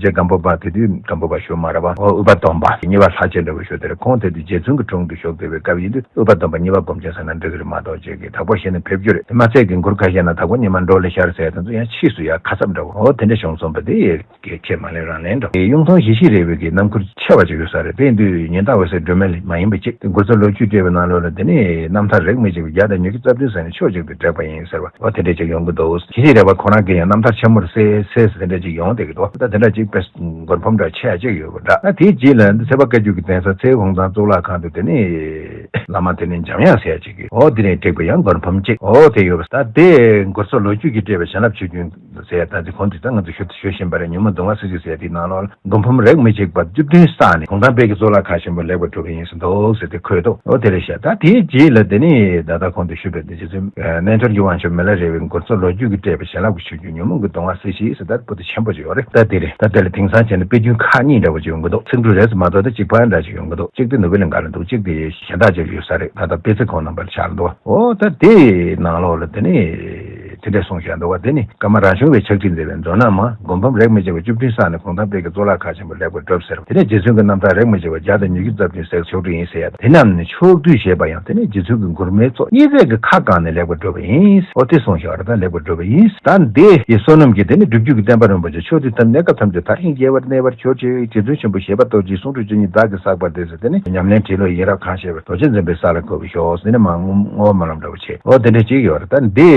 རྗེ་སྒམ་པོ་པ་དེ་དུས་སྒམ་པོ་པ་ཞུ་མ་རེད་པ། འོ་ཨུ་པ་སྟོན་པ་གཉིས་པ་ལྷ་བྱེད་འདྲ་བོ་ཞུ་དེ་རེད། ཁོང་དེ་དུས་རྗེ་བཙུན་གྱི་དྲུང་དུ་བཞུགས་བསྡད་པའི་སྐབས་ཡིན་དུས་ཨུ་པ་སྟོན་པ་གཉིས་པ་སྒོམ་ཆེན་ཟེར་ན་འགྲིག་གི་རེད་མ་གཏོགས་ཅིག་གིས་དྭགས་པོ་ཞེས་ནས་ཕེབས་རྒྱུ་རེད། མ་ཚད་ཀྱི་མགུར་ཁ་ཤས་ན་དྭགས་པོ་ཉི་མ་འགྲོ་ལེ་ཤར་ཟེར་དེ་ཚོ་ཡང་ཕྱིས་སུ་ཡང་ཁ་གསབ་འདྲ་བོ་འོ་དེ་འདྲ་བྱུང་སོང་པ་དེ་གལ་ཆེ་མ་ལེན་རང་ལེན་འདྲ་བོ། གཡུང་ཐང་ཞི་བྱེད་རས་པའི་གི་རྣམ་མགུར་ཆེ་བ་ཅིག་ཡོད་ས་རེད། དེ་ཡིན་དུས་ཉི་ཟླ་འོད་ཟེར་སྒྲོན་མེ་ལས་མ་ཡིན་པ་ཅིག་དེ་མགུར་མཚོ་ལོ་རྒྱུས་བཀྲལ་བའི་ནང་ལོགས་ལ་དེ་ནས་རྣམ་ཐར་རིགས་མི་གཅིག་པའི་བརྒྱ་དང་ཉི་ཤུ་རྩ་བདུན་ཟེར་ནས་ཕྱོགས་གཅིག་ཏུ་བསྒྲིགས་པ་ཡིན་ཟེར་བ་འོ་དེ་འདྲ་ཅིག་ཡོང་གི་འདུག་ཞི་བྱེད་རས་པ་ཁོ་རང་གིས་ཡང་རྣམ་ཐར་ཆེན་མོར་གསལ་གསལ་ཟེར་དེ་འདྲ་ཅིག་ཡོང་བསྡད་ཀྱི་འདུག་ད་དེ་འདྲ་ཅིག་དཔེ་མགུར་འབུམ་འདྲ་ཆེ་ཡ་ཅིག་ཡོད་པ་འདྲ། ད་དེའི་རྗེས་ལ་ཚེ་དཔག་བཀའ་བརྒྱུད་ཀྱི་གདན་ས་ཚེ་ཧུང་ཚང་གཙུག་ལག་ཁང་དུ་དེ་ནས་བླ་མ་དེ་ནས་འཇམ་དབྱངས་ཟེར་ཡ་ཅིག་གིས་འོ་དེ་ནས་བསྒྲིགས་པ་ཡང་མགུར་འབུམ་གཅིག་འོ་དེ་ཡོད་པ། ད་དེ་མགུར་མཚོ་ལོ་རྒྱུས་ཀྱིས་སྤྲད་པའི་བྱིན་རླབས་ཆུ་རྒྱུན་ཟེར་ཡ་ད་དེ་གོང་དུ་ད་ང་ཚོ་ཞུ་ཞུ་བཞིན་པ་རེད། ཉོན་མོངས་གདུང་བ་སེལ་ཞིང་ཟེར་ཡ་དེའི་ནང་ལོགས་ལ་མགུར་འབུམ་རིགས་མི་གཅིག་པ་བཅུ་བདུན་བསགས་ནས་གུང་ཐང་དཔལ་གྱི་གཙུག་ལག་ཁང་ཆེན་པོ་ལེགས་པར་གྲུབ་པ་ཡིན་ཟེར་འདུག་ཟེར་དེ་འཁོད་འདུག་འོ་དེ་རེད་ཤག་ད་དེའི་རྗེས་ལ་དེ་ནས་ད་ལྟ་གོང་དུ་ཞུས་པའི་དེ་རྗེ་བཙུན་རྣལ་འབྱོར་གྱི་དབང་ཕྱུག་མི་ལ་རས་པའི་མགུར་མཚོ་ལོ་རྒྱུས་ཀྱིས་སྤྲད་པའི་བྱིན་རླབས་ཀྱི་ཆུ་རྒྱུན་ཉོན་མོངས་ཀྱི་གདུང་བ་སེལ་ཞིང་ཟེར་ད་པོ་ཏི་ཆེན་པོ་ཅིག་ཡོད་རེད། ད་དེ་རེད། ད་དེ་ལ་དེང་སང་བྱས་ན་དཔེ་རྒྱུན་ཁག་གཉིས་འདྲ་བོ་ཅིག་ཡོང་གི་འདུག་ཚིག་འབྲུ་རེ་ཟེར་མ་གཏོགས་ད་གཅིག་པ་འདྲ་ཅིག་ཡོང་གི་འདུག་གཅིག་དེ་ནོར་བུ་གླིང་ག་ལ་འདུག་གཅིག་དེ་གཞན་དག་ཅིག་ཡོད་ས་རེད། ད་ལྟ་དཔེ་ཚིག་ཁོང་རྣམ་པར་ཆགས་འདུག་འོ་ད་དེའི་ནང་ལོགས་ལ་དེ་ནས་ དེ་འདྲས་གསུངས་བཞག་འདུག་བ། དེ་ནི་ཀརྨ་རང་བྱུང་བས་ཕྱག་བྲིས་མཛད་པའི་མཛོ་ནག་མ། སྒོམ་པམ་རེག་མི་བྱེད་པ་བཅུ་བདུན་བསགས་ནས། གུང་ཐང་དཔལ་གྱི་གཙུག་ལག་ཁང་ཆེན་པོ་ལེགས་པར་བསྒྲུབས་ཟེར་བ། དེ་ནས་རྗེ་བཙུན་གྱི་རྣམ་ཐར་རེག་མི་བྱེད་པ་བརྒྱ་དང་ཉི་ཤུ་རྩ་བདུན་ཟེར་ཕྱོགས་སྒྲིག་ཡིན་ཟེར་ཡ། དེ་རྣམས་ནི་ཕྱོགས་བསྡུས་བྱས་པ་ཡང་། དེ་ནི་རྗེ་བཙུན་གྱི་མགུར་མའི་ཚོགས་གཉིས་རྩེ་གི་ཁ་བསྐངས་ནས་ལེགས་པར་བསྒྲུབས་པ་ཡིན། ཨོ་དེ་གསུངས་བཞག་རེད། ད་ལེགས་པར་བསྒྲུབས་པ་ཡིན། ད་འདི་ཡི་བསོད་ནམས་ཀྱིས་དེ་ནི་སྒྲུབ་བརྒྱུད་ཀྱི་བསྟན་པ་རིན་པོ་ཆེ་ཕྱོགས་དུས་དང་གནས་སྐབས་ཐམས་ཅད་དར་ཞིང་རྒྱས་པར་གནས་པར་གྱུར་ཅིག་རྗེ་བཙུན་ཆེན་པོ་གཞས་པ་རྡོ་རྗེའི་གསུང་སྒྲོས་བཅུ་གཉིས་བདག་གིས་བསགས་པ་འདི་ཟེར། དེ་ནི་ཉམས་ལེན་བྲིས་ལོ་ཡིན་རབས་གང་ཤེས་པའི་རྡོ་རྗེ་འཛིན་པའི་ས་ལ་འགོད་པའི་ཞོག་ཟེར་ནས་མ་བསྔོ་བ་སྨོན་ལམ་འདྲ་བོ་བྱས། ཨོ་དེ་འདྲ་ཅིག་ཡོད་རེད། ད་འདི་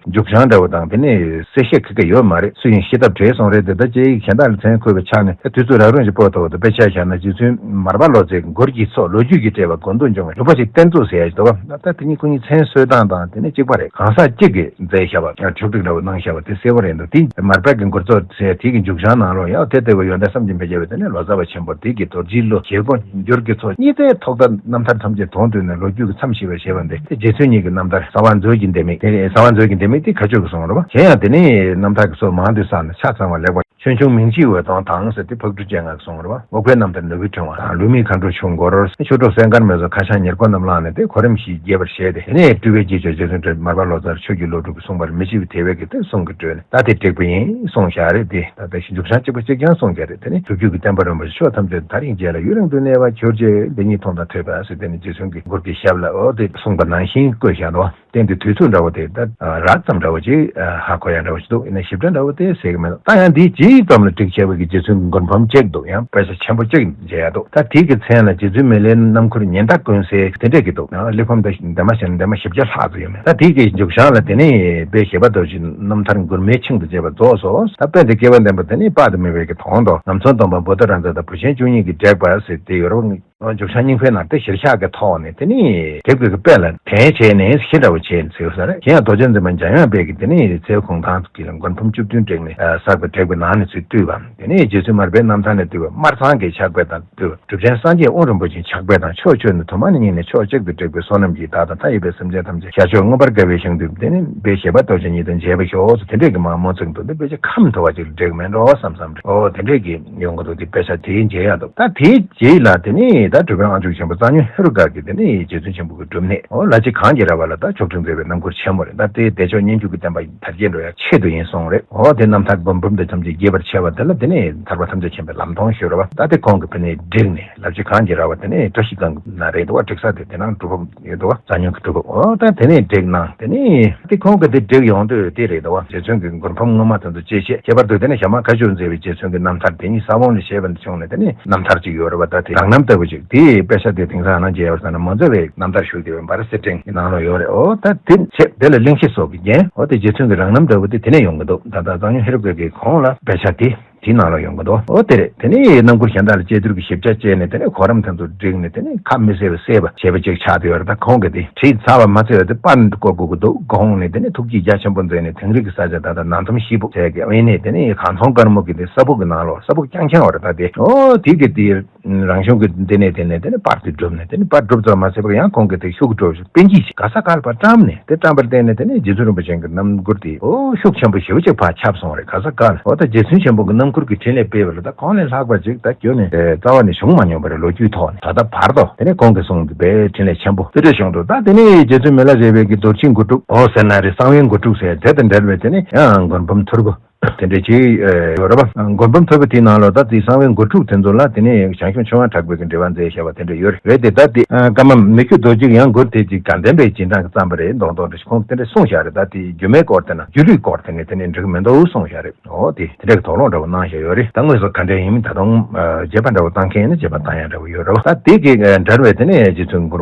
མཇུག་བྱང་འདྲ་བོ་དང་དེ་ནས་གསལ་བཤད་ག་གེ་ཡོད་མ་རེད། སུ་ཡིན་ཤེས་ཐབས་བྲལ་སོང་རེད། དེ་ད་ཅིག་གཞན་དག་ལ་མཚན་འཁོད་པའི་ཆ་ནས་ད་དུས་ཚོད་རག་རུང་ཅིག་སྤོ་ཐུབ་པ་དང་། དཔེ་ཆ་བཞག་ན་རྗེ་བཙུན་མར་པ་ལོ་ཙཱའི་མགུར་གྱི་ཚོགས་ལོ་རྒྱུས་ཀྱིས་སྤྲས་པ་མགོ་འདོན་འབྱུང་བའི་ལུང་པ་ཞིག་གཏན་ཚུགས་ཟེར་ཡ་ཞིག་འདུག་ག་ད་དེ་ཉིད་སྐུ་ཉིད་མཚན་གསོལ་སྟངས་དང་དེ་ནས་གཅིག་པ་རེད། གང་ཟག་གཅིག་གིས་མཛད་བཞག་པ་ཕྱོགས་སྒྲིག་འདྲ་བོ་གནང་བཞག་པ་དེ་གསལ་པོ་རེད་འདུག་དེ་མར་པ་གི་མགུར་ཚོགས་ཟེར་དེ་གི་མཇུག་བྱང་ནང་ལོགས་ཡང་དེ་ལྟ་བུ་ཡོན་ཏན་བསམ་གྱིས་མི་ཁྱབ་པའི་དེ་ནས་ལོ་ཙཱ་བ་ཆེན་པོ་དེ་གི་རྡོ་རྗེའི་གླུ་བཞེད་དགོངས་འགྱུར་གྱི་ཚོགས་གཉིས་རྩེའི་ཐོག་མཐའ་རྣམ་ཐར་ཐམས་ཅད་དོན་བསྡུས་ནས་ལོ་རྒྱུས་ཀྱི་མཚམས་ཞིབ་པར་བྱས་པ་འདི། དེ་རྗེ་བཙུན་ཉིད་ཀྱི་རྣམ་ཐར་གསང་བ་མཛོད་ཀྱི་ལྡེ་མིག་དེ་རེད། གསང་བ་མཛོད་ཀྱི་ལྡེ་མིག་དེ་མཁས་མཆོག་གིས་གསུངས་རེད་བ། གཞན་ཡང་དེ་ནས་རྣམ་ཐར་གྱི་སྲོལ་མང་དུ་བསགས་ནས་ཆ་ཚང་བ་ལེགས་པར། ཆོས་འབྱུང་མིང་བརྗིའི་འོད་སྟོང་དང་ཟེར་དེ་ཕག་གྲུ་སྤྱན་སྔ་གིས་གསུངས་རེད་བ། རྔོག་པའི་རྣམ་ཐར་ནོར་བུའི་ཕྲེང་བ་དང་། ལུགས་མེད་མཁའ་འགྲོ་ཆུ་མགོར། ཆུ་འགྲོ་གསས་མཁར་མེ་སོགས་ཁ་བྱང་ཉེར་མཁོ་རྣམས་བླངས་ནས་དེ་གོ་རིམ་བཞིན་རྒྱས་པར་བཤད་དེ། དེ་ནས་སྤྲུལ་པའི་རྗེས་ཆོས་རྗེ་བཙུན་སྒྲོལ་མ་མར་པ་ལོ་ཙཱར་ཆོས་ཀྱི་བློ་གྲོས་ཀྱིས་གསུངས་པར་མི་ཕྱེད་པའི་དེ་བས་ཀྱི་དེ་གསུང་གི་སྒྲོས་ནས་ད་དེ་བསྒྲིགས་པ་ཡིན་གསུངས་བཞག་རེད། དེ་ད་ལྟ་མཇུག་བྱང་གཅིག་པ་གཅིག་རྐྱང་གསུངས་བཞག་རེད། དེ་ནས་སྒྲུབ་བརྒྱུད་ཀྱི་བསྟན་པ་རིན་པོ་ཆེ་ཕྱོགས་ཐམས་ཅད་དུ་དར་ཞིང་རྒྱས་ལ་ཡུན་རིང་དུ་གནས་པར་གྱུར་ཅིག་འདི་ཉིད་མཐོང་དང་ཐོས་པ་ཟེར་དེ་ནི་རྗེ་བཙུན་གྱི་མགུར་གྱི་ཞབས་ལ་ཨོ་དེ་གསུངས་པ་ནང་བཞིན་བཀོད་བཞག་འདུག་བ། བསྟན་དེ་དུས་ཚོད་འདྲ་བོ་དེ་ད་རགས་ཙམ་འདྲ་བོ་ཅིག་ཧ་གོ་ཡ་འདྲ་བོ་ཞིག་འདུག་ཡིན་ན་ཞིབ་ཕྲ་འདྲ་བོ་དེ་ཟེར་གི་མེད། ད་ཡང་འདིའི་རྗེས་ཙམ་ལ་བསྒྲིགས་བྱས་པའི་གི་རྗེ་བཙུན་གྱི་མགུར་འབུམ་གཅིག་འདུག་ཡང་དཔེ་ཆ་ཆེན་པོ་གཅིག་མཇལ་ཡ་འདུག་ད་དེའི་གི་མཚན་ལ་རྗེ་བཙུན་མི་ལའི་རྣམ་མགུར་ཉན་བདག་ཀུན་གསལ་དེ་འདྲས་ཀྱི་འདུག་ཡང་གླེགས་བམ་དེ་འདན་མ་བྱས་ན་འདན་མ་བཞི་བརྒྱ་ལྷག་ཙམ་ཡོད་མེད། ད་དེའི་གི་མཇུག་བྱང་ལ་དེ་ནས་དཔལ་བཞད་པ་རྡོ་རྗེའི་རྣམ་ཐར་མགུར་མའི་ཆིངས་དང་བཅས་པ་རྫོགས་སོ། ད་དཔལ་ལྡན་སྐྱེ་བ་འདས་པ་དེ་ནས་དཔག་ཏུ་མེད་པའི་གི་དོན་དུ་ལམ་གཙོ་སྡོམ་པ་བུདྡྷ་རཱ་ཛ་དང་བུ་ཆེན་བཅུ་གཉིས་ཀྱིས་བསྒྲེགས་པ་ཟེར་དེ་ཡོད་རེད། མཇུག་བྱང་སྙིང་དཔེ་ནང་དེ་གཞིར་བཞག་གི་ཐོག་ནས་དེ་ནི་དེབ་ཀྱི་དཔེ་ལ་དེ་བྱས་ནས་ཤི་འདྲ་བོ་བྱས་ནས་ཟེར་ས་རེད། གཞན་ཡང་རྡོ་རྗེ་འཛིན་པ་འཇམ་དབྱངས་དཔལ་གྱིས་དེ་ནི་ཚལ་གུང་ཐང་གི་ལ་མགུར་འབུམ་བཅུ་བདུན་བསྒྲིགས་ནས་བསགས་པའི་དྲེགས་པའི་ནང་ནས་ཚུར་བཏུས་པ། དེ་ནི་རྗེ་བཙུན་མར་པའི་རྣམ་ཐར་ནས་བཏུས་པ། སྨར་ཚང་གི་ཕྱག་དཔེ་དང་བཏུས་པ། གྲུབ་ཆེན་སངས་རྒྱས་དབོན་རིན་པོ་ཆེའི་ཕྱག་དཔེ་དང་། ཕྱོགས་ཆོས་ནས་དུ་མ་ནས་སྙིང་ནས་ཕྱོགས་གཅིག་ཏུ་དྲེགས་པའི་བསོད་ནམས་ཀྱིས་བདག་དང་མཐའ་ཡས་པའི་སེམས་ཅན་ཐམས་ཅད་ཤར་ཕྱོགས་མངོན་པར་དགའ་བའི་ཞིང་དུ་དེ་ནི་དཔལ་བཞད་པ་རྡོ་རྗེ་ཉིད་དང་མཇལ་བར་ཤོག་ཟེར་དེ་འདྲས་ཀྱི་མ་མོ་ཚིག་འདུག་འདི་དཔེ་ཆ་ཁམས་མཐོ་བ་ཅིག་ལ་བསྒྲིགས་མེད་འགྲོ་བསམ་བསམ་རེད། ཨོ་དེ་འདྲས་ཀྱི་ཡོང་གི་འདུག་དེ་དཔེ་ཆ་དེའི་མཇལ་ཡག་འདུག་ད་དེའི་རྗེས་ལ་དེ་ནི་ད་གྲུབ་དབང་དབང་ཕྱུག་ཆེན་པོ་གཙང་སྨྱོན་ཧེ་རུ་ཀ་གིས་དེ་ནི་རྗེ་བཙུན་ཆེན་པོ་གི་སྒྲུབ་གནས་ཨོ་ལ་ཕྱི་གངས་ཀྱི་ར་བ་ལ་ད་མཆོག་སྤྲུལ་མཛད་པའི་རྣམ་མགུར་ཆེན་མོ་རེད། ད་དེ་བདེ་མཆོག་སྙན་བརྒྱུད་ཀྱི་བསྟན་པ་དར་རྒྱས་འགྲོ་ཡག་ཆེད་དུ་ཡིན་གསུངས་རེད། ཨོ་དེ་རྣམ་ཐར་མགུར་འབུམ་དེ་ཐམས་ཅད་རྒྱས་པར་ཕྱེ་བ་དེ་ལ་དེ་ནི་ཐར་པ་ཐམས་ཅད་མཁྱེན་པའི་ལམ་སྟོན་ཞུ་རེད་བ། ད་དེ་ཁོང་གིས་དེ་ནི་བསྒྲིགས་ནས་ལ་ཕྱི་གངས་ཀྱི་ར་བ་དེ་ནི་བཀྲ་ཤིས་སྒང་གི་ན་རེད་འདུག་བ། བསྒྲིགས་ས་དེ་དེ་ནང་སྒྲུབ་ཕུག་ཡོད་འདུག་བ། གཙང་སྨྱོན་གྱི་སྒྲུབ་ཕུག་ཨོ་ད་དེ་ནས་བསྒྲིགས་གནང་། དེ་ནས་དེ་ཁོང་གིས་དེ་བསྒྲིགས་ཡོང་དུས་དེ་རེད་འདུག་བ། རྗེ་བཙུན་གྱི་མགུར་འབུམ་སྔོན་མ་དེ་ཚོ་བཅས་བཤད། ཁྱད་པར་དུ་དེ་ནས་ཞྭ་དམར་མཁའ་སྤྱོད་མཛད་པའི་རྗེ་བཙུན་གྱི་རྣམ་ཐར་དེ་ཉིད་ས་བོན་ལས་བཤད་པ་འདི་བྱུང་ནས་དེ་ནས་རྣམ་ཐར་ཅིག་ཡོད་རེད་བ། ད་དེ་རང་རྣམ་ལྟ་བུ་ཅིག་དེའི་དཔེ་ཆ་དེ་དེང་སང་ནང་མཇལ་ཡོད་ས་ན་མོ་ཛ་བའི་རྣམ་ཐར་ཞུ་བསྡད་པའི་འབར་གསེར་ཕྲེང་གི་ནང་ལ་ཡོད་རེད། ཨོ་ད་དེ་བྱས་དེ་ལ་གླེང་གཞི་སོགས་ཀྱི་རྒྱན་ཨོ་དེ་རྗེ་བཙུན་གྱི་རང་རྣམ་ལྟ་བུ་དེ་དེ་ནས་ཡོང་གི་འདུག་ད་ལྟ་གཙང་སྨྱོན་ཧེ་རུ་ཀ་གིས་ཁོང་ལ་དཔེ་ཆ་དེ། དེའི་ནང་ལ་ཡོང་གི་འདུག་ཨོ་དེ་རེད། དེ་ནས་རྣམ་མགུར་གཞན་དག་ལ་དཔྱད་བསྡུར་གྱི་ཞིབ་ཆ་བྱས་ནས་དེ་ནས་གོ་རིམ་དེ་ཚོ་བསྒྲིགས་ནས་དེ་ནས་ཁ་མི་གསལ་བ་གསལ་བ་བྱས་པ་ཅིག་ཆགས་བསྡད་ཡོད་རེད། ད་ཁོང་གིས་དེ་བྲིས་ཚར་བ་མ་ཚད་པ་དེ་པར་བརྐོ་དགོས་ཀྱི་འདུག་ཁོང་ནས་དེ་ནས་ཐུགས་རྗེ་རྒྱ་ཆེན་པོ་མཛད་ནས་དིང་རི་གི་ས་ཆ་ད་ལྟ་ནང་ཚོམ་ཞིག་བྱས་ཀྱི་ཨེ་ནས་དེ་ནས་གངས་ཚོང་དཀར་མོ་གི་དེ་ས་ཕུག་གི་ནང་ལོགས་ས་ཕུག་རྐྱང་རྐྱང་བ་རེད། ད་དེ་ཨོ་དེ་གི་དེ་རང་གཞུང་གི་འདི་ནས་དེ་ནས་དེ་ནས་པར་དེ་བསྒྲུབས་ནས་དེ་ནས་པར་བསྒྲུབས་ཙམ་མ་ཟད་པར་ཡང་ཁོང་གིས་དེ་ཤུགས་སྒྲོག་པན་གྱིས་ག་ས་ག་ལ་པར་བཀྲམ་ནས་དེ་བཀྲམ་པར་བརྟེན་ནས་དེ་ནས་རྗེ་བཙུན་རིན་པོ་ཆེ་གི་རྣམ་མགུར་དེ་ཨོ་ཤུགས་ཆེན་པོ་ཞེ་པོ་ཅིག་ཕར་ཁྱབ་སོང་རེད། ག་ས་ག་ལ་ཨོ་ད་རྗེ་བཙུན་ཆེན་པོ་གི་རྣམ་མགུར་གྱི་འཕྲིན་ལས་སྤེལ་བ་ལ་ད་གོང་ནས་ལྷག་པ་ཅིག་ད་ཁྱོན་ནས་རྩ་བ་ནས་བྱུང་མ་མྱོང་བ་རེད། ལོ་རྒྱུས་ཐོག་ནས་ད་ལྟ་བར་དུ་དེ་ནས་ཁོང་གི་གསུང་དེ་དཔེ་འཕྲིན་ལས་ཆེན་པོ་དེ་འདྲ་བྱུང་འདུག་ད་དེ་ནས་རྗེ་བཙུན་མི་ལ་རས་པའི་གི་རྡོ་རྗེའི་མགུར་དྲུག་ཨོ་ཟེར་ན་རེད། གསང་བའི་མགུར་དྲུག་ཟེར་དེ་དང་འབྲེལ་བའི་དེ་ནས་ཡང་མགུར་འབུམ་ཐོར་བུ། དེ་འདྲ་ཅིག་ཡོད་རེད་བ། མགུར་འབུམ་ཐོར་བུ་དེའི་ནང་ལོགས་ད་དེའི་གསང་བའི་མགུར་དྲུག་དེ་ཚོ་ལ་དེ་ནས་ཞང་ཞུང་ཆོས་དབང་གྲགས་པས་ཀྱི་འགྲེལ་པ་མཛད་བཞག་པ་དེ་འདྲ་ཡོད་རེད། རེད་དེ་ད་དེ་ཀརྨ་མི་བསྐྱོད་རྡོ་རྗེ་ཡང་མགུར་དེ་ཅིག་དགའ་ལྡན་པའི་སྦྱིན་བདག་གི་བརྩམས་པ་རེད་མདོག་མདོག་འདྲ་ཞིག་ཁོང་དེ་འདྲ་གསུངས་བཞག་རེད། ད་དེ་སྒྱུ་མའི་སྐོར་དེ་ན་སྒྱུ་ལུས་སྐོར་དེ་ནས་དེ་ནས་འགྲིག་གི་མི་འདུག་གསུངས་བཞག་རེད། འོ་དེ་དེ་འདྲ་གི་དོགས་སློང་འདྲ་བོ་གནང་བཞག་ཡོད་རེད། ད་དངོས་སུ་ག་འདྲ་ཡིན་མིན་ད་དུང་རྗེས་པ་འདྲ་བོ་བཏང་མཁན་ཡིན་ན་རྗེས་པ་བཏང་ཡ་འདྲ་བོ་ཡོད་རེད་བ། ད་དེ་གི་འབྲེལ་བའི་དེ་ནས་རྗེ་བཙུན་མགུར་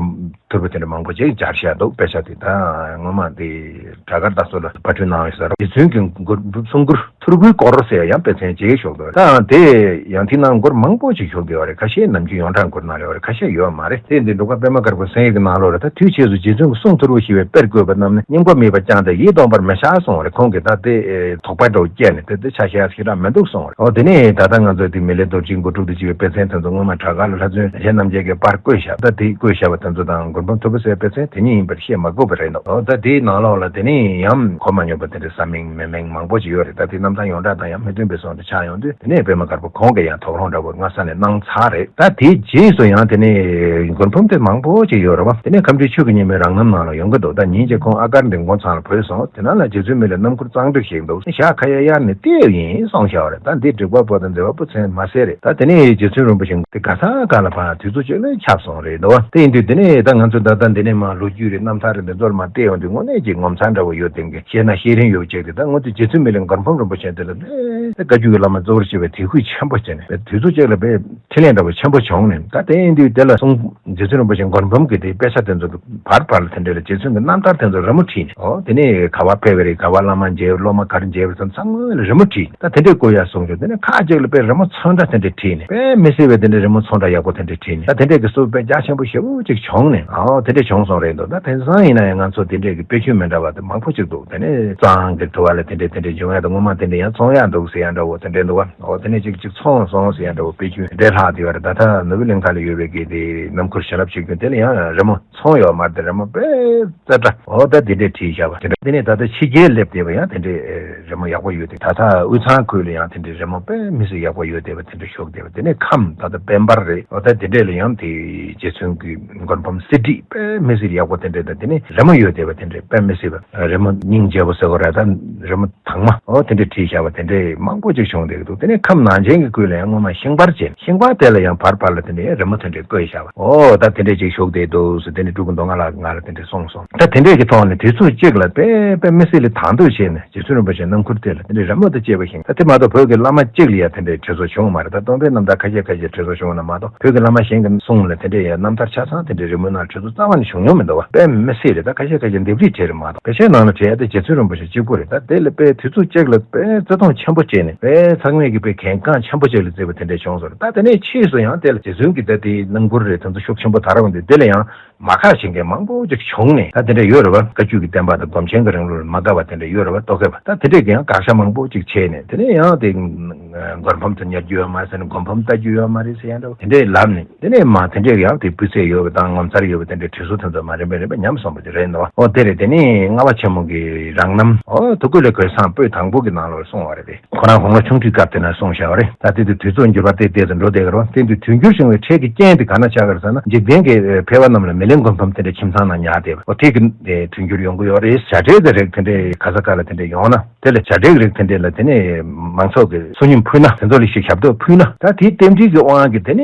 ཐོར་བུ་དེ་འདྲ་མང་པོ་ཅིག་སྦྱར་བཞག་འདུག་དཔེ་ཆ་དེ་ད་སྔོན་མ་དེ་བྲག་དཀར་རྟ་ཟོར་ལ་པར་སྐྲུན་གནང་བའི་སར་རྗེ་བཙུན་གྱི་མགུར་གསུང་མགུར་ཐོར་བུའི་སྐོར་ཟེར་ཡང་དཔེ་མཚོན་ཅིག་ཞུགས་འདུག་ད་དེ་ཡང་དེ་ནང་མགུར་མང་པོ་ཅིག་ཞུགས་ཡོད་རེད། ཁ་ཤས་ནམ་རྒྱུན་ཡོངས་གྲགས་མགུར་ནང་ལ་ཡོད་རེད། ཁ་ཤས་ཡོད་མ་རེད། དེ་འདི་འབྲུག་པ་པད་མ་དཀར་པོའི་གསན་ཡིག་གི་ནང་ལོགས་ལ་ད་དུས་ཆེས་སུ་རྗེ་བཙུན་གྱི་གསུང་ཐོར་བུ་ཞེས་པའི་དཔེར་བཀོད་པ་རྣམས་ནི་སྙིང་པོ་མེད་པར་བསྐྱངས་ཏེ་ཡིད་སྟོང་པར་མི་བྱ་གསུངས་རེད། ཁོང་གིས་ད་དེ་དོགས་པ་འདྲ་བོ་སྐྱེས་ནས་དེ་དེ་ཆ་བཞག་ཞེ་དྲག་མི་འདུག་གསུངས་རེད། འོ་དེ་ནས་ད་ལྟ་ང་ཚོས་དེ་མི་ལའི་རྡོ་རྗེའི་མགུར་དྲུག་ཏུ་བརྩི་བའི་དཔེ་མཚོན་དེ་ཚོ་སྔོན་མ་བྲག་དཀར་ལ་ལྷ་བཙུན་གཞན་རྣམས་ཀྱིས་དེ་པར་བརྐོས་བཞག་ད་དེ་བརྐོས་བཞག་པ་དེ་ཚོ་དང་མགུར་འབུམ་ཐོར་བུ་ཟེར་དཔེ་མཚོན་དེ་ཉིད་ཡིན་པར་བཤད་མ་དགོས་པ་རེད་འདུག་འོ་ད་དེའི་ནང་ལོགས་ལ་དེ་ནས་ཡང་གོ་མ་མྱོང་པ་དེ་འདྲའི་ས་མིང་མི་མིང་མང་པོ་ཅིག་ཡོད་རེད། ད་དེ་རྣམས་ ད་ཡོངས་གྲགས་དང་ཡང་མི་མཐུན་པའི་བཟོ་འདྲ་ཆགས་ཡོང་དུས། དེ་ནས་པདྨ་དཀར་པོ་ཁོང་གིས་ཡང་དོགས་སློང་འདྲ་བོ་སྔ་ས་ནས་གནང་ཚར་རེད། ད་དེའི་རྗེས་སུ་ཡང་དེ་ནས་མགུར་འབུམ་དེ་མང་པོ་ཅིག་ཡོད་རེད་བ། དེ་ནས་ཁམས་སྤྲུལ་ཆོས་ཀྱི་ཉི་མའི་རང་རྣམ་ནང་ལ་ཡོང་གི་འདུག་ད་ཉིན་གཅིག་ཁོང་ཨ་དཀར་འདི་མགོ་ཚང་ལ་བུད་སོང་། དེ་ནང་ལ་རྗེ་བཙུན་མི་ལའི་རྣམ་མགུར་གཙང་སྒྲིག་ཞིག་འདུག་ཞག་ཁ་ཡ་གཡར་ནས་བལྟས་ཡིན་གསུངས་བཞག་པ་རེད། ད་འདི་འགྲིག་པ་པོ་དང་མཛེས་པ་པོ་མཚན་མ་གསལ་རེད། ད་དེ་ནས་རྗེ་བཙུན་རིན་པོ་ཆེ་དེ་ག་ས་ག་ལ་ཕར་དུས་ཚོད་གཅིག་ལ་ཁྱབ་སོང་རེད་འདུག་བ། དེ་ཡིན་དུས་དེ་ནས་ད་ང་ཚོ་ད་ལྟ་འདི་ནས་མར་ལོ་རྒྱུས་རེད། རྣམ་ཐར་རེད། འདི་ཚོར་མར་བལྟས་ཡོང་དུས་དངོས་གནས་ཀྱི་ངོ་མཚར་འདྲ་བོ་ཡོད། དེང་གི་བཤད་ན་བཤད་རིན་ཡོད་ཅེས་དེ། ད་ངོ་དེ་རྗེ་བཙུན་མི་ལའི་མགུར་འབུམ་རིན་པོ་ཆེ་དེ་ལ་དཔེ་བཀའ་བརྒྱུད་ཀྱི་བླ་མ་གཙོ་བོར་བྱས་པའི་དད་གུས་ཆེན་པོ་བྱས་ནས། དུས་ཚོད་གཅིག་ལ་དཔེ་འཕྲིན་ལས་འདྲ་བོ་ཆེན་པོ་བྱུང་ནས། ད་དེ་ཡིན་དུས་དེ་ལ་གསུང་རྗེ་བཙུན་རིན་པོ་ཆེ་མགུར་འབུམ་གྱི་དེའི་དཔེ་ཆ་དེ་ཚོ་བར་བར་ལ་དེ་འདྲ་ལ་རྗེ་བཙུན་གྱི་རྣམ་ཐར་དེ་ཚོ་རི་མོ་བྲིས་ནས། ཨོ་དེ་ནས་ག་བ་ཕེབས་པ་རེད། ག་བ་བླ་མ་མཇལ། སློབ་མ་ག་རེ་མཇལ་བ་དེ་ཚོ་ཚང་མ་ལ་རི་མོ་བྲིས། ད་དེ་འདྲའི་བཀོད་ཡག་གསུང་རྒྱུ་དེ་ནས་ཁ་ཅིག་ལ་དཔེ་རི་མོ་ཚོན་ཁྲ་དེ་འདྲ་བྲིས་ནས། དཔེ་མི་སྲིད་པའི་དེ་འདྲའི་རི་མོ་ཚོན་ཁྲ་ཡག་པོ་དེ་འདྲ་བྲིས་ནས། ད་དེ་འདྲའི་གི་སྲོལ་དཔེ་རྒྱ་ཆེན་པོ་ཞེ་པོ་ཅིག་བྱུང་ནས། ཨོ་དེ་འདྲ་བྱུང་སོང་རེད་འདུག་ད་དེང་སང་ཡིན་ན་ཡང་ང་ཚོ་དེ་འདྲའི་གི་དཔེ་ཆོས་མི་འདྲ་བ་དེ་མང་པོ་ཅིག་འདུག་དེ་ནས་གཙང་གི་དུ་བ་ལ་དེ་འདྲ་དེ་འདྲ་འབྱུང་ཡག་དེ་སྔོན་མ་དེ་འདྲ་ཡང་ཚོན་ཡག་འདུག་ཟེར་ཡག་འདྲ་བོ་དེ་འདྲ་འདུག་བ། ཨོ་དེ་ནས་ཅིག་ཅིག་ཚོན་སོང་ཟེར་ཡག་འདྲ་བོ། དཔེ་ཆོས་འདྲ་ལྷག་དེ་བ་རེད། ད་ལྟ་ནོར་བུ་གླིང་ཁ་ལ་ཡོད་པའི་གི་དེ་རྣམ་མགུར་ཞལ་ལག་ཕྱེད་ཀྱི་དེ་ལ་ཡང་རི་མོ་ཚོན་ཡོད་མ་རེད། དེ་རི་མོ་དཔེ་རྩེ་གྲ། ཨོ་ད་དེ་འདྲས་བྲིས་བཞག་པ་དེ་འདྲ། དེ་ནས་ད་ལྟ་ཕྱི་རྒྱལ་སླེབས་བསྡད་པ་ཡང་དེ་འདྲས་རི་མོ་ཡག་པོ་ཡོད་དེ། ད་ལྟ་དབུས་གཙང་ཁུལ་ལ་ཡང་དེ་འདྲས་རི་མོ་དཔེ་མི་སྲིད་ཡག་པོ་ཡོད་བསྡད་པ་དེ་འདྲས་ཤོག་བསྡད་པ། དེ་ནས་ཁམས་ད་ལྟ་དཔལ་འབར་རེད། ཨོ་ད་དེ་འདྲས་ལ་ཡང་དེ་རྗེ་བཙུན་གྱི་མགུར་འབུམ་གསེར་བྲིས་དཔེ་མི་སྲིད་ཡག་པོ་དེ་འདྲས་དང་། དེ་ནས་རི་མོ་ཡོད་བསྡད་པ་དེ་འདྲས་དཔེ་མི་སྲིད་པ། རི་མོ་སྙིང་རྗེ་པོ་ཟེར་དགོས་རེད། ད་རི་མོ་དྭངས་མ། ཨོ་དེ་འདྲས་བྲིས་བཞག་པ་དེ་འདྲས་མང་པོ་ཅིག་བྱུང་བསྡད་ཀྱི་འདུག་དེ་ནས་ཁམས་ནང་ཆེན་གྱི་ཁུལ་ལ་ཡང་སྔོན་མ་ཤིང་པར་བྱས། ཤིང་པར་དེ་ལ་ཡང་བར་བར་ལ་དེ་འདྲས་རི་མོ་དེ་འདྲས་བཀོད་བཞག་པ། ཨོ་ད་དེ་འདྲས་ཅིག་ཤོག་བསྡད་འདུག་ཟེར། དེ་ནས་སྤྲུལ་སྐུ་མདོ་སྔགས་ལགས་ང་ལ་དེ་འདྲས་གསུངས་སོང་། ད་དེ་འདྲས་ཀྱི་ཐོག་ནས་དུས་ཚོད་གཅིག་ལ་དཔེ་དཔེ་མི་སྲིད་ལ་དང་དོད་བྱས་ནས་རྗེ་བཙུན་རིན་པོ་ཆེའི་རྣམ་མགུར་དེ་ལ་དེ་འདྲས་རི་མོ་དང་བཅས་པ་ཞིག་ད་དེ་མ་གཏོགས་བོད་ཀྱི་བླ་མ་གཅིག་ལ་ཡང་དེ་འདྲས་བྲིས་སོ་བྱུང་མ་རེད། ད་སྟོན་པའི་རྣམ་ཐར་ཁ་ཤས་ཁ་ཤས་བྲིས་སོ་བྱུང་ན་མ་གཏོགས། བོད་ཀྱི་བླ་མ་གཞན་གྱི་གསུང་ལ་དེ་འདྲའི་ཡང་རྣམ་ཐར་ཆ་ཚང་དེ་འདྲའི་རི་མོའི་ནང་བྲིས་ཚུལ་རྩ་བ་ནས་བྱུང་མྱོང་མི་འདུག་བ། དཔེ་མི་སྲིད་རེད། ད་ཁ་ཤས་ཁ་ཤས་ལྡེབས་རིས་བྲིས་རེད་མ་གཏོགས། བེད་སྤྱོད་ནང་ལ་བྲིས་ཡ་དེ་རྗེ་བཙུན་རིན་པོ་ཆེ་གཅིག་པུ་རེད། ད་དེ་ལ་དཔེ་དུས་ཚོད་གཅིག་ལ་དཔེ་བརྩེ་དུང་ཆེན་པོ་བྱས་ནས། དཔེ་ཚང་མས་ཀྱི་དཔེ་གལ་འགངས་ཆེན་པོ་ཅིག་ལ་བརྩིས་པ་དེ་འདྲ་བྱུང་སོང་རེད། ད་དེ་ནས་ཕྱིས་སུ་ཡང་དེ་ལ་རྗེ་བཙུན་གྱི་ད་དེའི་རྣམ་མགུར་རེད། དེ་ཚོ་ཤུགས་ཆེན་པོ་དར་བ་འདུག་དེ་ལ་ཡང་མ་ཁག་བྱེད་མཁན་མང་པོ་ཅིག་བྱུང་ནས། ད་དེ་འདྲ་ཡོད་རེད་བ། བཀའ་བརྒྱུད་ཀྱི་བསྟན་པ་དང་སྒོམ་ཆེན་གྱི་རིང་ལུགས་ལ་མ་དགའ་བ་དེ་འདྲ་ཡོད་རེད་བ། རྟོག་གེ་བ། ད་དེ་འདྲས་ཀྱི་ཡང་དགག་བྱ་མང་པོ་ཅིག་བྱས་ནས། དེ་ནས་ཡང་དེ་མགུར་འབུམ་དེ་ཉར་རྒྱུ་ཡོད་མ་རེད་ཟེར་ནས། མགུར་འབུམ་ལྟ་རྒྱུ་ཡོད་མ་རེད་ཟེར་ཡང་འདྲ་བོ་དེ་འདྲས་ལབ་ནས། དེ་ནས་མ་དེ་འདྲས་ཀྱི་ཡང་དེ་སྤུས་ཚད་ཡོད་པ་དང་ངོ་མཚར་ཡོད་པ་དེ་འདྲའི་བྲིས་སྲོལ་དེ་ཚོ་མ་རིམ་པས་རིམ་པས་ཉམས་སོང་བ་དེ་རེད་འདུག་ཨོ་དེ་རེད། དེ་ནས་ལྔ་པ་ཆེན་མོ་གི་རང་རྣམ། ཨོ་ཐུགས་ཀུན་ལས་གོས་བཟང་པོད་དང་པོ་གི་ནང་ལ་གསུངས་པ་རེད་དེ། ཁོ་རང་དགུང་ལོ་ཆུང་དུས་སྐབས་དེ་ན་གསུངས་བཞག་པ་རེད། ད་དེ་དུས་དུས་ཚོད་འགྱུར་བ་ཏོག་ཙམ་འགྲོ་བསྡད་ཀྱི་རེད་བ། དེ་དུས་དུས་འགྱུར་བྱུང་བའི་འཕྲལ་གྱི་རྐྱེན་དེ་ག་ན་ཆགས་ཀྱི་རེད་ཟེར་ན། འཇིག་རྟེན་གྱི་ཕལ་པ་རྣམས་ལ་མི་ལའི་མགུར་འབུམ་དེ་འདྲ་ཁྱིམ་ཚང་ནང་ཉར་བསྡད་པ། ཨོ་དེ་གི་དུས་འགྱུར་ཡོང་གི་ཡོད་རེད། བྱ་བྲལ་གྱི་རིགས་དེ་འདྲ་ག་ས་ག་ལ་དེ་འདྲ་ཡོང་ན། དེ་ལ་བྱ་བྲལ་གྱི་རིགས་དེ་འདྲ་ལ་དེ་ནས་མང་ཚོགས་ཀྱིས་བསོད་སྙོམས་ཕུལ་ན། དེ་ཚོ་ལ་ཞིག་ཞབས་ཏོག་ཕུལ་ན། ད་དེའི་རྟེན་འབྲེལ་གྱི་དབང་གིས་དེ་ནས་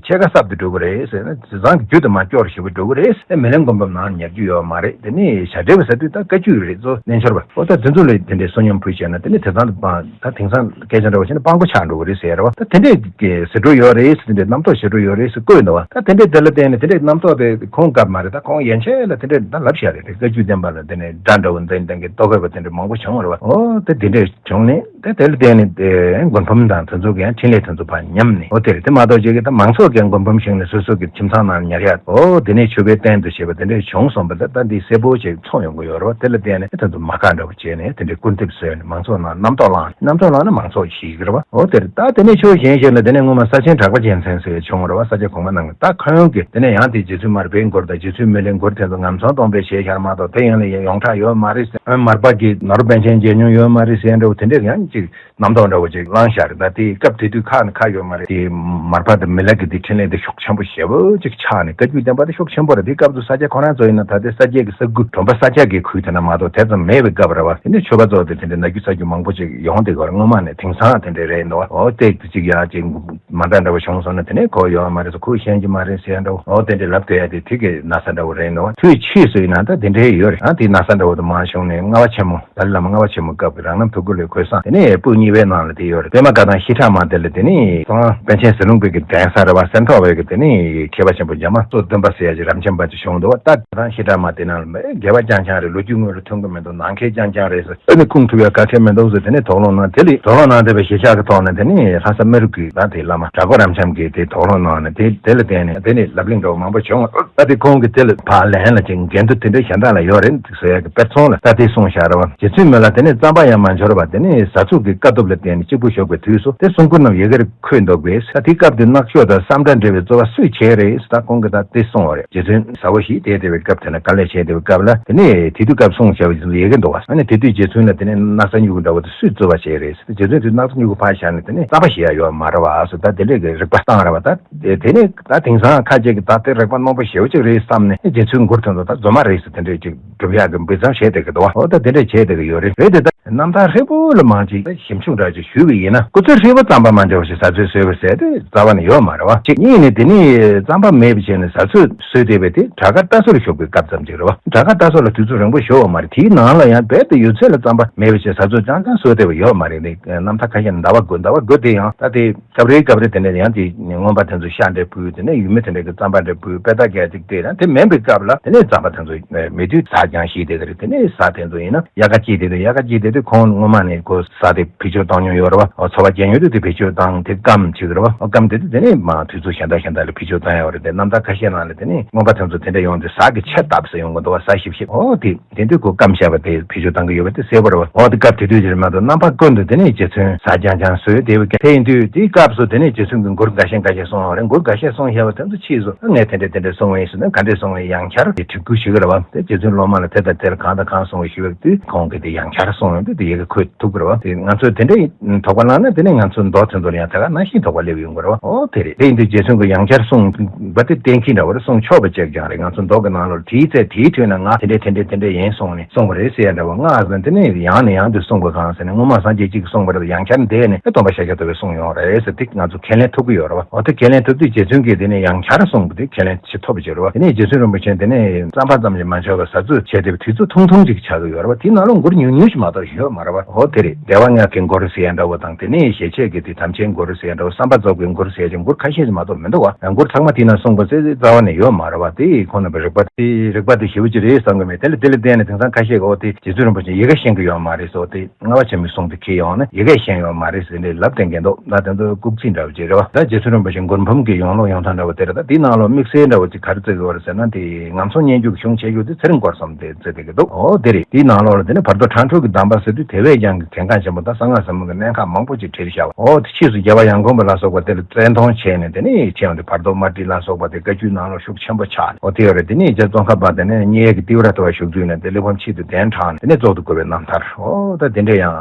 ཕྱེད་ཀ་གསར་དུ་འགྲོ་གི་རེད་ཟེར་ན། དེང་སང་གི་རྒྱུ་དེ་མར་སྐྱོ་རུ་ཞེ་པོ་འགྲོ་གི་རེད། དེ་མི་ལའི་མགུར་འབུམ་ནང་ཉར་རྒྱུ་ཡོད་མ་རེད། དེ་ནས་བྱ་བྲལ་བ་ཟེར་དུས་ད་བཀའ་བརྒྱུད་རེད། གཙོ་རྣལ་འབྱོར་པ། ཨོ་ད་དེ་ཚོ་ལ་དེ་འདྲའི་བསོད་སྙོམས་ཕུལ་བྱས་ན། དེ་ནས་དེང་སང་དུ་སྤང་། ད་དེང་སང་སྐད་ཆ་འདྲ་བོ་བྱས་ན་སྤྲང་པོ་ཆགས་འགྲོ་གི་རེད་ཟེར་བ། ད་དེ་འདྲའི་གི་ཟེར་སྒྲོས་ཡོད་རེད་ཟེར། དེ་འདྲའི་རྣམ་རྟོག་ཞེ་དྲག་ཡོད་རེད་ཟེར་བཀོད་འདུག་བ། ད་དེ་འདྲའི་དེ་ལ་བརྟེན་ནས་དེ་འདྲའི་རྣམ་རྟོག་དེ་ཁོང་སྐབས་མ་རེད། ད་ཁོང་ཡན་ཆད་ལ་དེ་འདྲའི་ད་ལབ་བཞག་རེད། བཀའ་བརྒྱུད་བསྟན་པ་ལ་དེ་ནས་དགྲ་འདྲ་བོ་འཛིང་འཛིང་གི་རྟོག་གེ་བ་དེ་འདྲ་མང་པོ་བྱུང་བ་རེད་བ། ཨོ་དེ་དེ་འདྲས་བྱུང་ནས། དེ་དེ་ལ་བརྟེན་ནས་དེ་མགུར་འབུམ་དང་དེ་ཚོ་གི་ཡང་འཕྲིན་ལས་དེ་ཚོ་ཕར་ཉམས་ནས། ཨོ་དེ་རེད། དེ་མ་གཏོགས་ཅིག་གི་ད་མང་ཚོགས་ཀྱི་མགུར་འབུམ་ཞིག་ནས་སོ་སོ་གི་ཁྱིམ་ཚང་ནང་ཉར་ཡག་ཨོ་དེ་ནས་མཆོད་པའི་རྟེན་དུ་བྱེད་པ་དེ་འདྲས་བྱུང་སོང་བ། ད་ད་འདི་གསལ་པོ་ཅིག་མཐོང་ཡོང་གི་ཡོད་རེད་བ། དེ་ལ་བརྟེན་ནས་དེ་ཚོ་མ་ཁག་འདྲ་བོ་བྱས་ནས་དེ་འདྲའི་སྐུར་འདེབས་བཟོས་ནས་མང་ཚོགས་ནང་རྣམ་རྟོག་བསླངས། རྣམ་རྟོག་བསླངས་ན་མང་ཚོགས་ཤིག་རེད་བ། ཨོ་དེ་རེད། ད་དེ་ནས་ཕྱོགས་གཞན་ཞིག་ལ་དེ་ནས་སྔོན་མ་ས་ཆེན་གྲགས་པ་རྒྱལ་མཚན་ཟེར་བྱུང་བ་རེད་བ། ས་སྐྱ་གོང་མ་ནང་གི། ད་ཁོང་གིས་དེ་ནས་ཡང་དེ་རྗེ་བཙུན་མར་པའི་མགུར་དང་རྗེ་བཙུན་མི་ལའི་མགུར་དེ་ཚོ་ངམ་ཚང་སྟོང་པའི་ཞལ་ཤར་མ་གཏོགས་དེ་ཡང་ལ་ཡོངས་གྲགས་ཡོད་མ་རེད་ཟེར། མར་པ་གིས་ནོར་བུ་པཎ་ཆེན་མཇལ་མྱོང་ཡོད་མ་རེད་ཟེར་འདྲ་བོ་དེ་འདྲས་ཡང་ཅིག་རྣམ་རྟོག་འདྲ་བོ་ཅིག་བསླངས་བཞག་རེད། ད་དེ་སྐབས་དེ་དུས་ཁ་ནས་ཁ་ཡོད་མ་རེད། དེ་མར་པ་དང་མི་ལ་གི་དེ་འཕྲིན་ལས་དེ་ཤུགས་ཆེན་པོ་ཞེ་པོ་ཅིག་ཆགས་ནས། བཀའ་བརྒྱུད་བསྟན་པ་དེ་ཤུགས་ཆེན་པོ་རེད། དེ་སྐབས་སུ་ས་སྐྱ་ཁོ་རང་ཚོ་ཡིན་ན་ད་ལྟའི་ས་སྐྱའི་གི་ས་ཁུལ་གྲོང་པ་ས་སྐྱ་གི་ཁུལ་དེ་ན་མ་གཏོགས་དེ་ཙམ་མེད་པའི་སྐབས་རེད་བ། དེ་ནས་ཆོས་པ་ཚོ་དེ་དེ་འདྲ་ན་རྒྱུ་ཚ་རྒྱུ་མང་པོ་ཅིག་ཡོང་དེ་གོ་རེད། སྔོན་མ་ནས། དེང་སང་དེ་འདྲ་རེད་འདུག་བ། ཨོ་དེ་ཅིག་ཡང་ཅིག་མ་འདྲ་འདྲ་བོ་བྱུང་སོང་ན་དེ་ནས་ཁོ་ཡོད་མ་རེད་ཟེར། ཁོས་ཤེས་ཀྱི་མ་རེད་ཟེར་འདྲ་བོ། ཨོ་དེ་འདྲ་ལབ་བསྡད་ཡ་དེ་དེ་གི་ན་ཚ་འདྲ་བོ་རེད་འདུག་བ། དུས་ཕྱིས་སུ་ཡིན་ན་ད་དེ་འདྲའི་ཡོད་རེད། ཨ་དེ་ན་ཚ་འདྲ་བོ་དེ་མར་བྱུང་ནས་ལྔ་པ་ཆེན་མོ། ཏཱ་ལའི་བླ་མ་ལྔ་པ་ཆེན་མོ་སྐབས་ཀྱི་རང་རྣམ་ཐུགས་ཀུན་ལས་གོས་བཟང་། དེ་ནས་པོད་གཉིས་པའི་ནང་ལ་དེ་ཡོད་རེད། པདྨ་བཀའ་ཐང་བཞི་ཕྲག་མ་དེ་ལ་དེ་ནས་གཙང་པཎ་ཆེན་ཟི་ལིང་པའི་གི་གདན་ས་རེད་བ། སེམས་རྟོགས་པའི་གི་དེ་ནས་མཁས་པ་ཆེན་པོ་རྒྱ་མ་གཙོ་བདུན་པ་ཟེར་ཡ་ཅིག་རབ་འབྱམས་པ་ཅིག་བྱུང་འདུག་བ། ད་བཀའ་ཐང་བཞི་ཕྲག་མ་དེ་ནང་ལ་མི་རྒྱལ་བ་རྐྱང་རྐྱང་རེད། ལོ་རྒྱུས་དངོས་ལ་མཐུན་གི་མི་འདུག་ནང་འཁོད་རྐྱང་རྐྱང་རེད་ཟེར། ཨ་ནི་ཁུངས་ཐུབ་ཡ་ག་གེ་མི་འདུག་ཟེར། དེ་ནས་དོགས་སློང་གནང་། དེ་ལས་དོགས་སློང་གནང་བསྡད་པའི་གཞིས་ཆགས་ཀྱི་ཐོག་ནས་དེ་ནས་ལྷ་ས་རྨེ་རུ་ཁུལ་ད་དེ་བླ་མ་གྲྭ་སྐོར་རབ་འབྱམས་ཀྱིས་དེ་དོགས་སློང་གནང་ནས། དེ་དེ་ལ་བརྟེན་ནས་དེ་ནས་ལབ་གླེང་འདྲ་བོ་མང་པོ་བྱུང་། ད་དེ་ཁོང་གིས་དེ་ལ་ཕར་ལན་ལ་ཅིག་འགལ་འདུ་དེ་འདྲ་གཞན་དག་ལ་ཡོད་རེད་ཟེར་ཡ་གི་དཔེར་མཚོན་ལ་ད་དེ་གསུངས་བཞག་རེད་བ། རྗེ་བཙུན་མི་ལ་དེ་ནས་རྩམ་པ་ཡང་མ་འབྱོར་བར་དེ་ནས་བཟའ་ ཚུགས་ཀྱི་དཀའ་སྟོབས་ལ་བརྟེན་ནས་གཅིག་པུ་བཞུགས་པའི་དུས་སུ་དེ་གསུང་མགུར་རྣམས་ཡི་གེར་འཁོད་འདུག་པས། ད་དེའི་སྐབས་དེ་སྣག་ཤོག་དང་བསམ་གྲྭ་འབྲེལ་བའི་རྩོལ་བ་སུས་བྱས་རེད་ཟེར། ད་ཁོང་གིས་ད་དེ་གསུངས་པ་རེད། རྗེ་བཙུན་ཟ་བོ་ཞིག་དེ་དེ་བའི་སྐབས་དེ་ན་དཀའ་ལས་བྱས་དེ་བའི་སྐབས་ལ་དེ་ནས་དེ་དུས་སྐབས་གསུངས་བྱས་པ་ཡི་གེ་འདུག་བ། ཨ་ནི་དེ་དུས་རྗེ་བཙུན་ལ་དེ་ནས་སྣག་ཚ་སྨྱུ་གུ་འདྲ་བོ་དེ་སུས་རྩོལ་བ་བྱས་རེད་ཟེར། རྗེ་བཙུན་དེ་སྣག་ཚ་སྨྱུ་གུ་ཕར་བཞག་ནས་དེ་ནས་རྩམ་པ་བཞེས་ཡ་ཡོད་མ་རེད་བ་ཟེར། ད་དེ་འདྲས་ཀྱི་རིག་པ་བཏང་རེད་བ། ད་དེ་ནས་ད་དེང་སང་ཁ་ཅིག་གིས་ད་དེ་རིག་པ་རྣོན་པོ་ཞེ་པོ་ཅིག་རེད་བསམ་ནས་རྗེ་བཙུན་མགུར་དེ་ཚོ་ད་རྫུན་མ་རེད་ཟེར། དེ་འདྲས་ཅིག་སྒྲུབ་ཡག་གི་འབུལ་ཙམ་བྱས་བསྡད་ཀྱི་འདུག་བ། འོ་ད་དེ་འདྲས་བྱས་བསྡད་ཀྱི་ཡོད་རེད། རེད་དེ་ད་རྣམ་ཐར་ཧྲིལ་པོ་ལ་མང་ཅིག་ཞིབ་འཇུག་འདྲ་ཅིག་ཞུས་པ་ཡིན་ན། སྐུ་ཚེ་ཧྲིལ་པོ་རྩམ་པ་མ་འཇལ་བ་ཞིག་ཟ་ཚོད་བཟོས་པ་ཟེར་དེ་རྩ་བ་ནས་ཡོད་མ་རེད་བ། གཅིག་གཉིས་ནས་དེ་ནས་རྩམ་པ་མེད་པ་བྱས་ནས་ཟ་ཚོད་བཟོས་བསྡད་པ་དེ་དྲག་དཀར་རྟ་སོར་བཞུགས་པའི་སྐབས་ཙམ་ཅིག་རེད་བ། དྲག་དཀར་རྟ་སོར་ལ་དུས་ཚོད་རིང་པོ་ཞིག་ཡོད་མ་རེད། དེའི་ནང་ལ་ཡང་རྦད་དེ་ཡོད་ཚད་ལ་རྩམ་པ་མེད་པ་བྱས་ཟ་ཚོད་རྐྱང་རྐྱང་བཟོས་བསྡད་པ་ཡོད་མ་རེད། ནི་རྣམ་ཐར་ཁ་ཤས་ནས་ཟླ་བ་དགུ་ཟླ་བ་དགུ་དེ་ཡང་ད་དེ། སྐབས་རེའི་སྐབས་རེ་དེ་འདྲ་ཡང་དེ་རྔོན་པ་དེ་ཚོ་ཤ་འདྲ་ཕུལ། དེ་ནས་ཡུལ་མི་དེ་འདྲ་གི་རྩམ་པ་འདྲ་ཕུལ། དཔེ་ལྟ་རྒྱ་ཅིག་བལྟས་ན་དེ་མིན་པའི་སྐབས་ལ་དེ་ནས་རྩམ་པ་དེ་ཚོ་མེད་དུས་ཟ་རྐྱང་ཞིག་དེ་ག་རེད། དེ་ནས་ཟ་དེ་ཚོ་ཡིན་ན་དབྱར་ཁ་སྐྱིད་དེ་དུས་དབྱར་ཁ་སྐྱིད་དེ་དུས་ཁོང་སྔོན་མ་ནས་ཁོ་ཟ་དེ་བེད་སྤྱོད་བཏང་མྱོང་ཡོད་རེད་བ། འཚོ་བ་སྐྱེལ་མྱོང་དུས་དེ་བེད་སྤྱོད་བཏང་དེ་སྐམ་ཅིག་རེད་བ། སྐམ་དེ་དུས་དེ་ནས་མ་དུས་ཚོད་གཞན་དག་གཞན་དག་ལ་བེད་སྤྱོད་བཏང་ཡོད་རེད། དེ་རྣམ་ཐར་ཁ་ཤས་ནང་ལ་དེ་ནས་རྔོན་པ་དེ་ཚོ་དེ་འདྲ་ཡོང་དུས་ཟ་གི་ཆད་བཏབ་ཟེར་ཡོང་གི་འདུག་བ། ཟ་ཞིབ་ཞིབ་འོ་དེ། དེ་དུས་ཁོ་སྐམ་བཞག་པ་དེ་བེད་སྤྱོད་བཏང་གི་ཡོད་པ་དེ་གསལ་པོ་རེད་བ། འོ་དེ་སྐབས་དེ་དུས་ཀྱི་རེད་མ་གཏོགས་རྣམ་པ་ཀུན་ཏུ་དེ་ནས་རྗེ་བཙུན་ཟ་རྐྱང་རྐྱང་བཟོས་བསྡད་པའི་དེ་ཡིན་དུས་དེའི་སྐབས་སུ་དེ་ནས་རྗེ་བཙུན་གྱི་མགུར་འགའ་ཤས་འགའ་ཤས་གསུངས་པ་རེད། མགུར་འགའ་ཤས་གསུངས་བཞག་པ་དེ་ཚོ་ཕྱིས་སུ་ངས་དེ་འདྲས་དེ་འདྲས་གསུངས་པ་ཡིན་ཟེར་ན་ག་འདྲས་གསུངས་པ་ཡང་བསྐྱར་དེ་དྲི་བཀུར་ཞུ་གི་རེད་བ། དེ་རྗེ་བཙུན་སློབ་མ་ལ་དེ་དང་དེ་ལ་གང་དང་གང་གསུངས་པ་ཞུ་བའི་དུས་ཁོང་གིས་དེ་ཡང་བསྐྱར་གསུངས་ཡོང་དུས་དེ་ཡི་གེ་འཁོད་ཐུབ་ཀྱི་རེད་བ། དེ་ང་ཚོས་དེ་འདྲས་དོགས་པ་ལངས་ན་དེ་ནས་ང་ཚོ་མདོ་དེ་ཚོ་ལ་ཡང་དེ་ག་ནང་བཞིན་དོགས་པ་སླེབས་ཡོང་གི་རེད་བ། འོ་དེ་རེད། དེ་ཡིན་དུས་རྗེ་བཙུན་གྱིས་ཡང་བསྐྱར་གསུངས་པ་དེ་གཏན་འཁེལ་འདྲ་བོ་རེད། གསུངས་ཆོག་པ་ཅིག་ཀྱང་རེད། ང་ཚོ་མདོ་གི་ནང་ལོགས་བྲིས་ཚེ་དེའི་ཁྲོད་ནས་ང་དེ་འདྲས་དེ་འདྲས་དེ་འདྲས་ཡིན་གསུངས་ནས་གསུངས་པ་རེད་ཟེར་ཡ་འདྲ་བོ་ང་ཨ་ཟན་དེ་ནས་ཡང་ནས་ཡང་དུ་གསུངས་དགོས་གང་ཟེར་ནས་སྔོན་མ་སངས་རྒྱས་གཅིག་གིས་གསུངས་པ་རེད། ཡང་བསྐྱར་འདས་ནས་ཨེ་སྟོན་པ་ཤཱཀྱ་ཐུབ་པས་གསུངས་ཡོང་རེད་ཟེར་དེ་ང་ཚོ་ཁས་ལེན་ཐུབ་ཀྱི་ཡོད་རེད་བ། འོ་དེ་ཁས་ལེན་ཐུབ་དུས་རྗེ་བཙུན་གྱིས་དེ་ནས་ཡང་བསྐྱར་གསུངས་པ་དེ་ཁས་ལེན་བྱེད་ཐུབ་པ་བྱེད་རེད་བ། དེ་ནས་རྗེ་བཙུན་རིན་པོ་ཆེ་དེ་ནས་རྩམ་པ་ཙམ་ཞིག་མ་འཇལ་བར་ཟ་ཚོད་བྱས་ཏེ་དུས་ཚོད་ཐུང་ཐུང་ཅིག་ཆགས་ཀྱི་ཡོད་རེད་བ། དེའི་ནང་ལོགས་མགུར་ཉུང་ཉུང་ཞིག་མ་གཏོགས་ཡོད་མ་རེད་བ། འོ་དེ་རེད། དལ་བ་ལྔ་གི་མགུར་ཟེར་ཡ་འདྲ་བོ་དང་དེ་ནས་ཞལ་ཆད་ཀྱི་དེ་དམ་ཅན་མགུར་ཟེར་ཡ་འདྲ་བོ་བསམ་པ་རྫོགས་པའི་མགུར་ཟེར་ཡ་ཅིག་མགུར་ཁ་ཤས་ཤིག་མ་གཏོགས་མི་འདུག་བ། མགུར་ཚང་མ་དེའི་ནང་གསུངས་པ་ཚོ་རྩ་བ་ནས་ཡོད་མ་རེད་བ། དེ་ཁོ་རྣམ་པའི་རིག་པ་དེ་རིག་པ་དེ་ཞེ་པོ་ཅིག་རེད་བསམ་གི་མེད། དེ་ལ་དེ་ལ་བརྟེན་ནས་དེང་སང་ཁ་ཤས་ཀྱིས་འོ་དེ་རྗེ་བཙུན་རིན་པོ་ཆེ་ཡི་གེ་ཤེས་ཀྱི་ཡོད་མ་རེད་ཟེར། དེ་ལྔ་པ་ཆེན་མོའི་གསུང་དེ་འཁྱེར་ཡོང་ནས་ཡི་གེ་ཤེས་ཡོད་མ་རེད་ཟེར་ནས་ལབ་བསྡད་མཁན་འདུག་ད་དེ་ཚོ་ལྐུགས་ཚིག་འདྲ་བོ་ཅིག་རེད་བ། ད་རྗེ་བཙུན་རིན་པོ་ཆེ་མགུར་འབུམ་གྱི་ཡོང་ལུགས་ཡོང་སྟངས་འདྲ་བོ་དེ་རེད། ད་དེའི་ནང་ལོགས་དམིགས་བསལ་འདྲ་བོ་ཅིག་ག་རེ་བརྩི་གི་ཡོད་རེད་ཟེར་ན། དེ་ངམ་སོང་སྙན་བརྒྱུད་ཀྱི་གཞུང་ཆེ་ཤོས་དེ་ཚེ་རིང་སྐོར་གསུམ་དེ་བརྩི་བསྡད་ཀྱི་འདུག་འོ་དེ་རེད། དེའི་ནང་ལོགས་ལ་དེ་ནས་བར་དོ་ཁྲ་འཁྲུག་གི་གདམས་པ་ཟེར་དུས་དེ་བས་ཀྱང་གལ་འགངས་ཆེན་པོ་དང་གསང་སྔགས་ཟབ་མོ་གི་གནད་འགག་མང་པོ་ཅིག་བྲིས་བཞག་པ། འོ་དེ་ཕྱིས་སུ་རྒྱལ་བ་ཡང་དགོན་པ་ལ་སོགས་པ་དེ་ལ་བཙན་གཏོང་བྱས་ནས་དེ་ནས་ཁྱེད་ཡང་དེ་བར་དོ་དམར་ཁྲིད་ལ་སོགས་པ་དེ་བཀའ་བརྒྱུད་ནང་ལོགས་ཤུགས་ཆེན་པོ་ཆགས་ནས། འོ་དེ་ཡོད་རེད། དེ་ནས་རྗེ་ཙོང་ཁ་པ་དེ་ནས་མཉན་ཡོད་ཀྱི་ཏི་ཝ་ར་ཏི་བ་བཞུགས་ཚུལ་ནས་དེ་གླེགས་བམ་ཆེད་དུ་གདན་དྲངས་ནས་དེ་ནས་རྫོགས་སུ་བཀོད་པའི་རྣམ་ཐར། འོ་ད་དེ་འདྲ་ཡང་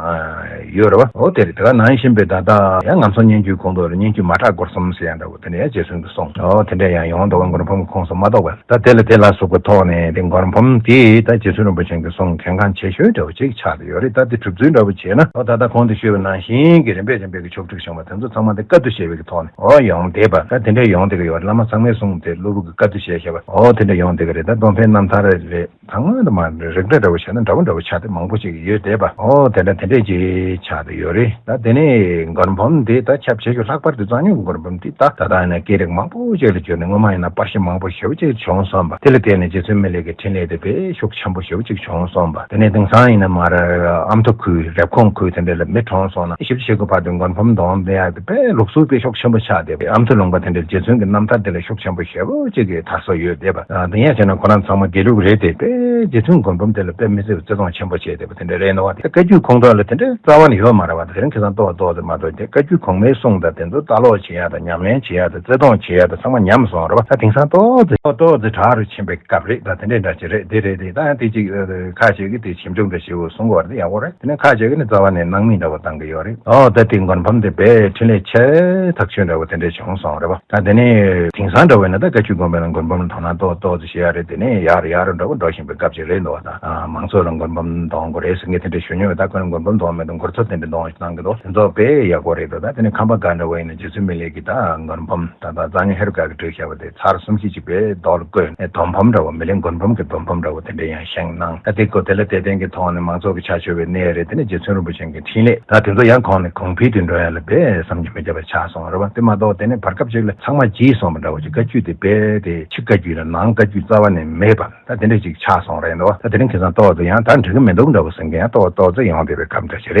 ཡོད་རེད་བ། འོ་དེ་རེད། དེ་ག་ནང་བཞིན་པའི་ད་ལྟ་ཡང་ངམ་སོང་སྙན་བརྒྱུད་ཁོངས་གཏོགས་ལ་སྙན་བརྒྱུད་མ་གྲགས་སྐོར་གསུམ་ཟེར་ཡང་འདྲ་བོ་དེ་ནས་ཡང་རྗེ་བཙུན་གྱི་གསུང་འོ་དེ་འདྲ་ཡང་ཡོང་འདུག་བ། མགུར་འབུམ་གྱི་ཁོངས་སུ་མ་གཏོགས་པ། ད་དེ་ལ་དེ་ལ་སོགས་པའི་ཐོག་ནས་དེ་མགུར་འབུམ་དེ་ད་རྗེ་བཙུན་རིན་པོ་ཆེ་གི་གསུང་གལ་འགངས་ཆེ་ཤོས་འདྲ་བོ་ཅིག་ཆགས་ཏེ་ཡོད་རེད། ད་དེ་གྲུབ་ཚུལ་འདྲ་བོ་བྱས་ན། འོ་ད་ལྟ་གོང་དུ་ཞུས་པ་ནང་བཞིན་གྱི་རིམ་པས་རིམ་པས་ཀྱི་ཆོག་ཁྲིགས་བྱུང་བ་དེ་ཚོ་ཚང་མ་དེ་བཀའ་བསྡུ་བྱས་པའི་གི་ཐོག་ནས་འོ་ཡོང་བསྡད་པ། ད་དེ་འདྲ་ཡོང་བསྡད་ཀྱི་ཡོད་རེད། བླ་མ་ཚང་མས་གསུངས་ཏེ་གློ་བུར་གྱི་བཀའ་བསྡུ་བྱས་བཞག་པ་འོ་དེ་འདྲ་ཡོང་བསྡད་ཀྱི་རེད། ད་གདོང་ཕན་རྣམ་ཐར་རེད། ཚང་མ་དུ་མ་རིགས་འདྲ་འདྲ་བོ་བྱས་ན་འདྲ་བོ་འདྲ་བོ་ཆགས་ཏེ་མང་པོ་ཞིག་ཡོད་བསྡད་པ། ཨོ་དེ་འདྲ་དེ་འདྲས་ཅིག་ཆགས་བསྡད་ཡོད་རེད། ད་དེ་ནས་མགུར་འབུམ་འདི་ད་ཁྱབ་ཆེ་ཤོས་ལྷག་པར་དུ་གཙང་སྨྱོན་གྱི་མགུར་འབུམ་འདི་ད་ད་ལྟ་ཡིན་ན་སྐད་རིགས་མང་པོ་ཞིག་ལ་བསྒྱུར་ནས་སྔོན་མ་ཡིན་ན་པར་ཤིང་མང་པོ་ཞེ་པོ་ཅིག་བྱུང་སོང་བ། དེ་ལ་བརྟེན་ནས་རྗེ་བཙུན་མི་ལའི་གི་འཕྲིན་ལས་དེ་དཔེ་ཤུགས་ཆེན་པོ་ཞེ་པོ་ཅིག་བྱུང་སོང་བ། དེ་ནས་དེང་སང་ཡིན་ན་མར་ཨ་མཐོ་ཁུལ་རེབ་གོང་ཁུལ་དེ་འདྲ་ལ་མི་གྲོངས་སོང་ན་ཞིབ་ཅིག་བྱེད་དགོས་བར་དུ་མགུར་འབུམ་འདོན་ཡག་དེ་དཔེ་ལུགས་སྲོལ་དཔེ་ཤུགས་ཆེན་པོ་ཆགས་བསྡད་པ། ཨ་མཐོ་ལུང་པ་དེ་འདྲ་རྗེ་བཙུན་གྱི་རྣམ་ཐར་དེ་ལ་ཤུགས་ཆེན་པོ་ཞེ་པོ་ཅིག་གི་དར་སྲོལ་ཡོད་བསྡད་པ། ཨ་དེ་ཡང་བྱས་ན་ཁོ་རང་ཚང་མ་དགེ་ལུགས་རེད་དེ། དཔེ་རྗེ་བཙུན་མགུར་འབུམ་དེ་ལ་དཔེ་མི་སྲིད་པའི་བརྩི་མཐོང་ཆེན་པོ་བྱས་བསྡད་པ་དེ་འདྲ་རེད་འདུག་བ། དེ་བཀའ་བརྒྱུད་ཁོངས་གཏོགས་ལ་དེ་འདྲའི་རྩ་བ་ནས་ཡོད་མ་རེད་བ། དེ་རིང་ཁ་སང་ཏོག་ཏོག་ཙམ་མ་གཏོགས། དེ་བཀའ་བརྒྱུད་གོང་མའི་གསུང་དང་དེ་ཚོ་ལྟ་ཀློག་བྱེད་ཡ་དང་ཉམས་ལེན་བྱེད་ཡ་དང་བརྩི་མཐོང་བྱེད་ཡ་དང་ཚང་མ་ཉམས་སོང་རེད་བ། ད་དེང་སང་ཏོག་ཙམ་ཏོག་ཏོག་ཙམ་དྲག་རུ་ཕྱིན་པའི་སྐབས་རེད། ད་དེ་འདྲའི་འདྲ་ཅིག་རེད། དེ་རེད་དེ། ད་ཡང་དེ་ཅིག་ཁ་ཅིག་གིས་དེ་ཞིབ་འཇུག་འདྲ་ཞིག་གསུང་གི་བ་རེད། ཡག་པོ་རེད། དེ་ནས་ཁ་ཅིག་གིས་ནི་རྩ་བ་ནས་སྣང་མེད་འདྲ་བོ་བཏང་གི་ཡོད་རེད། ཨོ་ད་དེ་མགུར་འབུམ་དེ་དཔེ་འཕྲིན་ལས་ཆེ་ཐག་ཆོད་འདྲ་བོ་དེ་འདྲ་བྱུང་སོང་རེད་བ། ད་དེ་ནས་དེང་སང་འདྲ་བོ་ཡིན་ན་ད་བཀའ་བརྒྱུད་དགོན་པའི་ནང་མགུར་འབུམ་ལ་དོ་སྣང་ཏོག་ཏོག་ཙམ་བྱེད་ཡ་རེད། དེ་ནས་ཡར་ཡར་འགྲོ་འགྲོ་བཞིན་པའི་སྐབས་ཅིག་རེད་འདུག་བ། ད་མང་ཚོགས་ལ་མགུར་འབུམ་འདོན་དགོས་རེད་ཟེར་མཁན་དེ་འདྲ་ཞུ་མྱོང་ཡོད། ད་ཁོ་ནི་མགུར་འབུམ་འདོན་མེད་དུ་མགུར་མཚོ་དེ་འདྲ་འདོན་བཏང་གི་འདུག་དེ་ཚོ་དཔེ་ཡག་པོ་རེད་འདུག་ད་དེ་ནས་ཁམས་པ་ག་འདྲ་བོ་ཡིན་ན་རྗེ་བཙུན་མི་ལའི་གི་ད་མགུར་འབུམ་ད་ད་གཙང་སྨྱོན་ཧེ་རུ་ཀ་གིས་བྲིས་བཞག་པ་དེ་ཚར་གསུམ་བཞི་ཅིག་དཔེ་རྡོ་ལ་བརྐོས་ནས་མདོ་འབུམ་འདྲ་བོ་མི་ལའི་མགུར་འབུམ་གྱི་མདོ་འབུམ་འདྲ་བོ་དེ་འདྲ་ཡང་བཞེངས་གནང་། ད་དེ་ཀོ་དེ་ལ་དད་ལྡན་གྱི་ཐོག་ནས་མང་ཚོགས་ཀྱི་ཕྱག་མཆོད་པའི་གནས་རེད། དེ་ནས་རྗེ་བཙུན་རིན་པོ་ཆེ་གི་འཕྲིན་ལས་ད་དེ་ཚོ་ཡང་གོང་ནས་གོང་འཕེལ་དུ་འགྲོ་ཡ་ལ་དཔེ་བསམ་གྱིས་མི་ཁྱབ་པ་ཆགས་སོང་རེད་བ། དེ་མ་གཏོགས་དེ་ནས་བར་སྐབས་ཅིག་ལ་ཚང་མ་བརྗེད་སོང་བ་འདྲ་བོ་ཅིག་བཀའ་བརྒྱུད་དེ་དཔེ་དེ་ཕྱི་བཀའ་བརྒྱུད་ལ་ནང་བཀའ་བརྒྱུད་རྩ་བ་ནས་མེད་པ། ད་དེ་འདྲ་ཅིག་ཆགས་སོང་རེད་འདུག་བ། ད་དེ་རིང་ཁ་སང་ཏོག་ཙམ་ཡང་ད་འགྲིག་གི་མི་འདུག་འདྲ་བོ་ཟེར་མཁན་ཡང་ཏོག་ཏོག་ཙམ་ཡོང་བསྡད་པའི་སྐབས་འདྲ་ཞིག་རེད།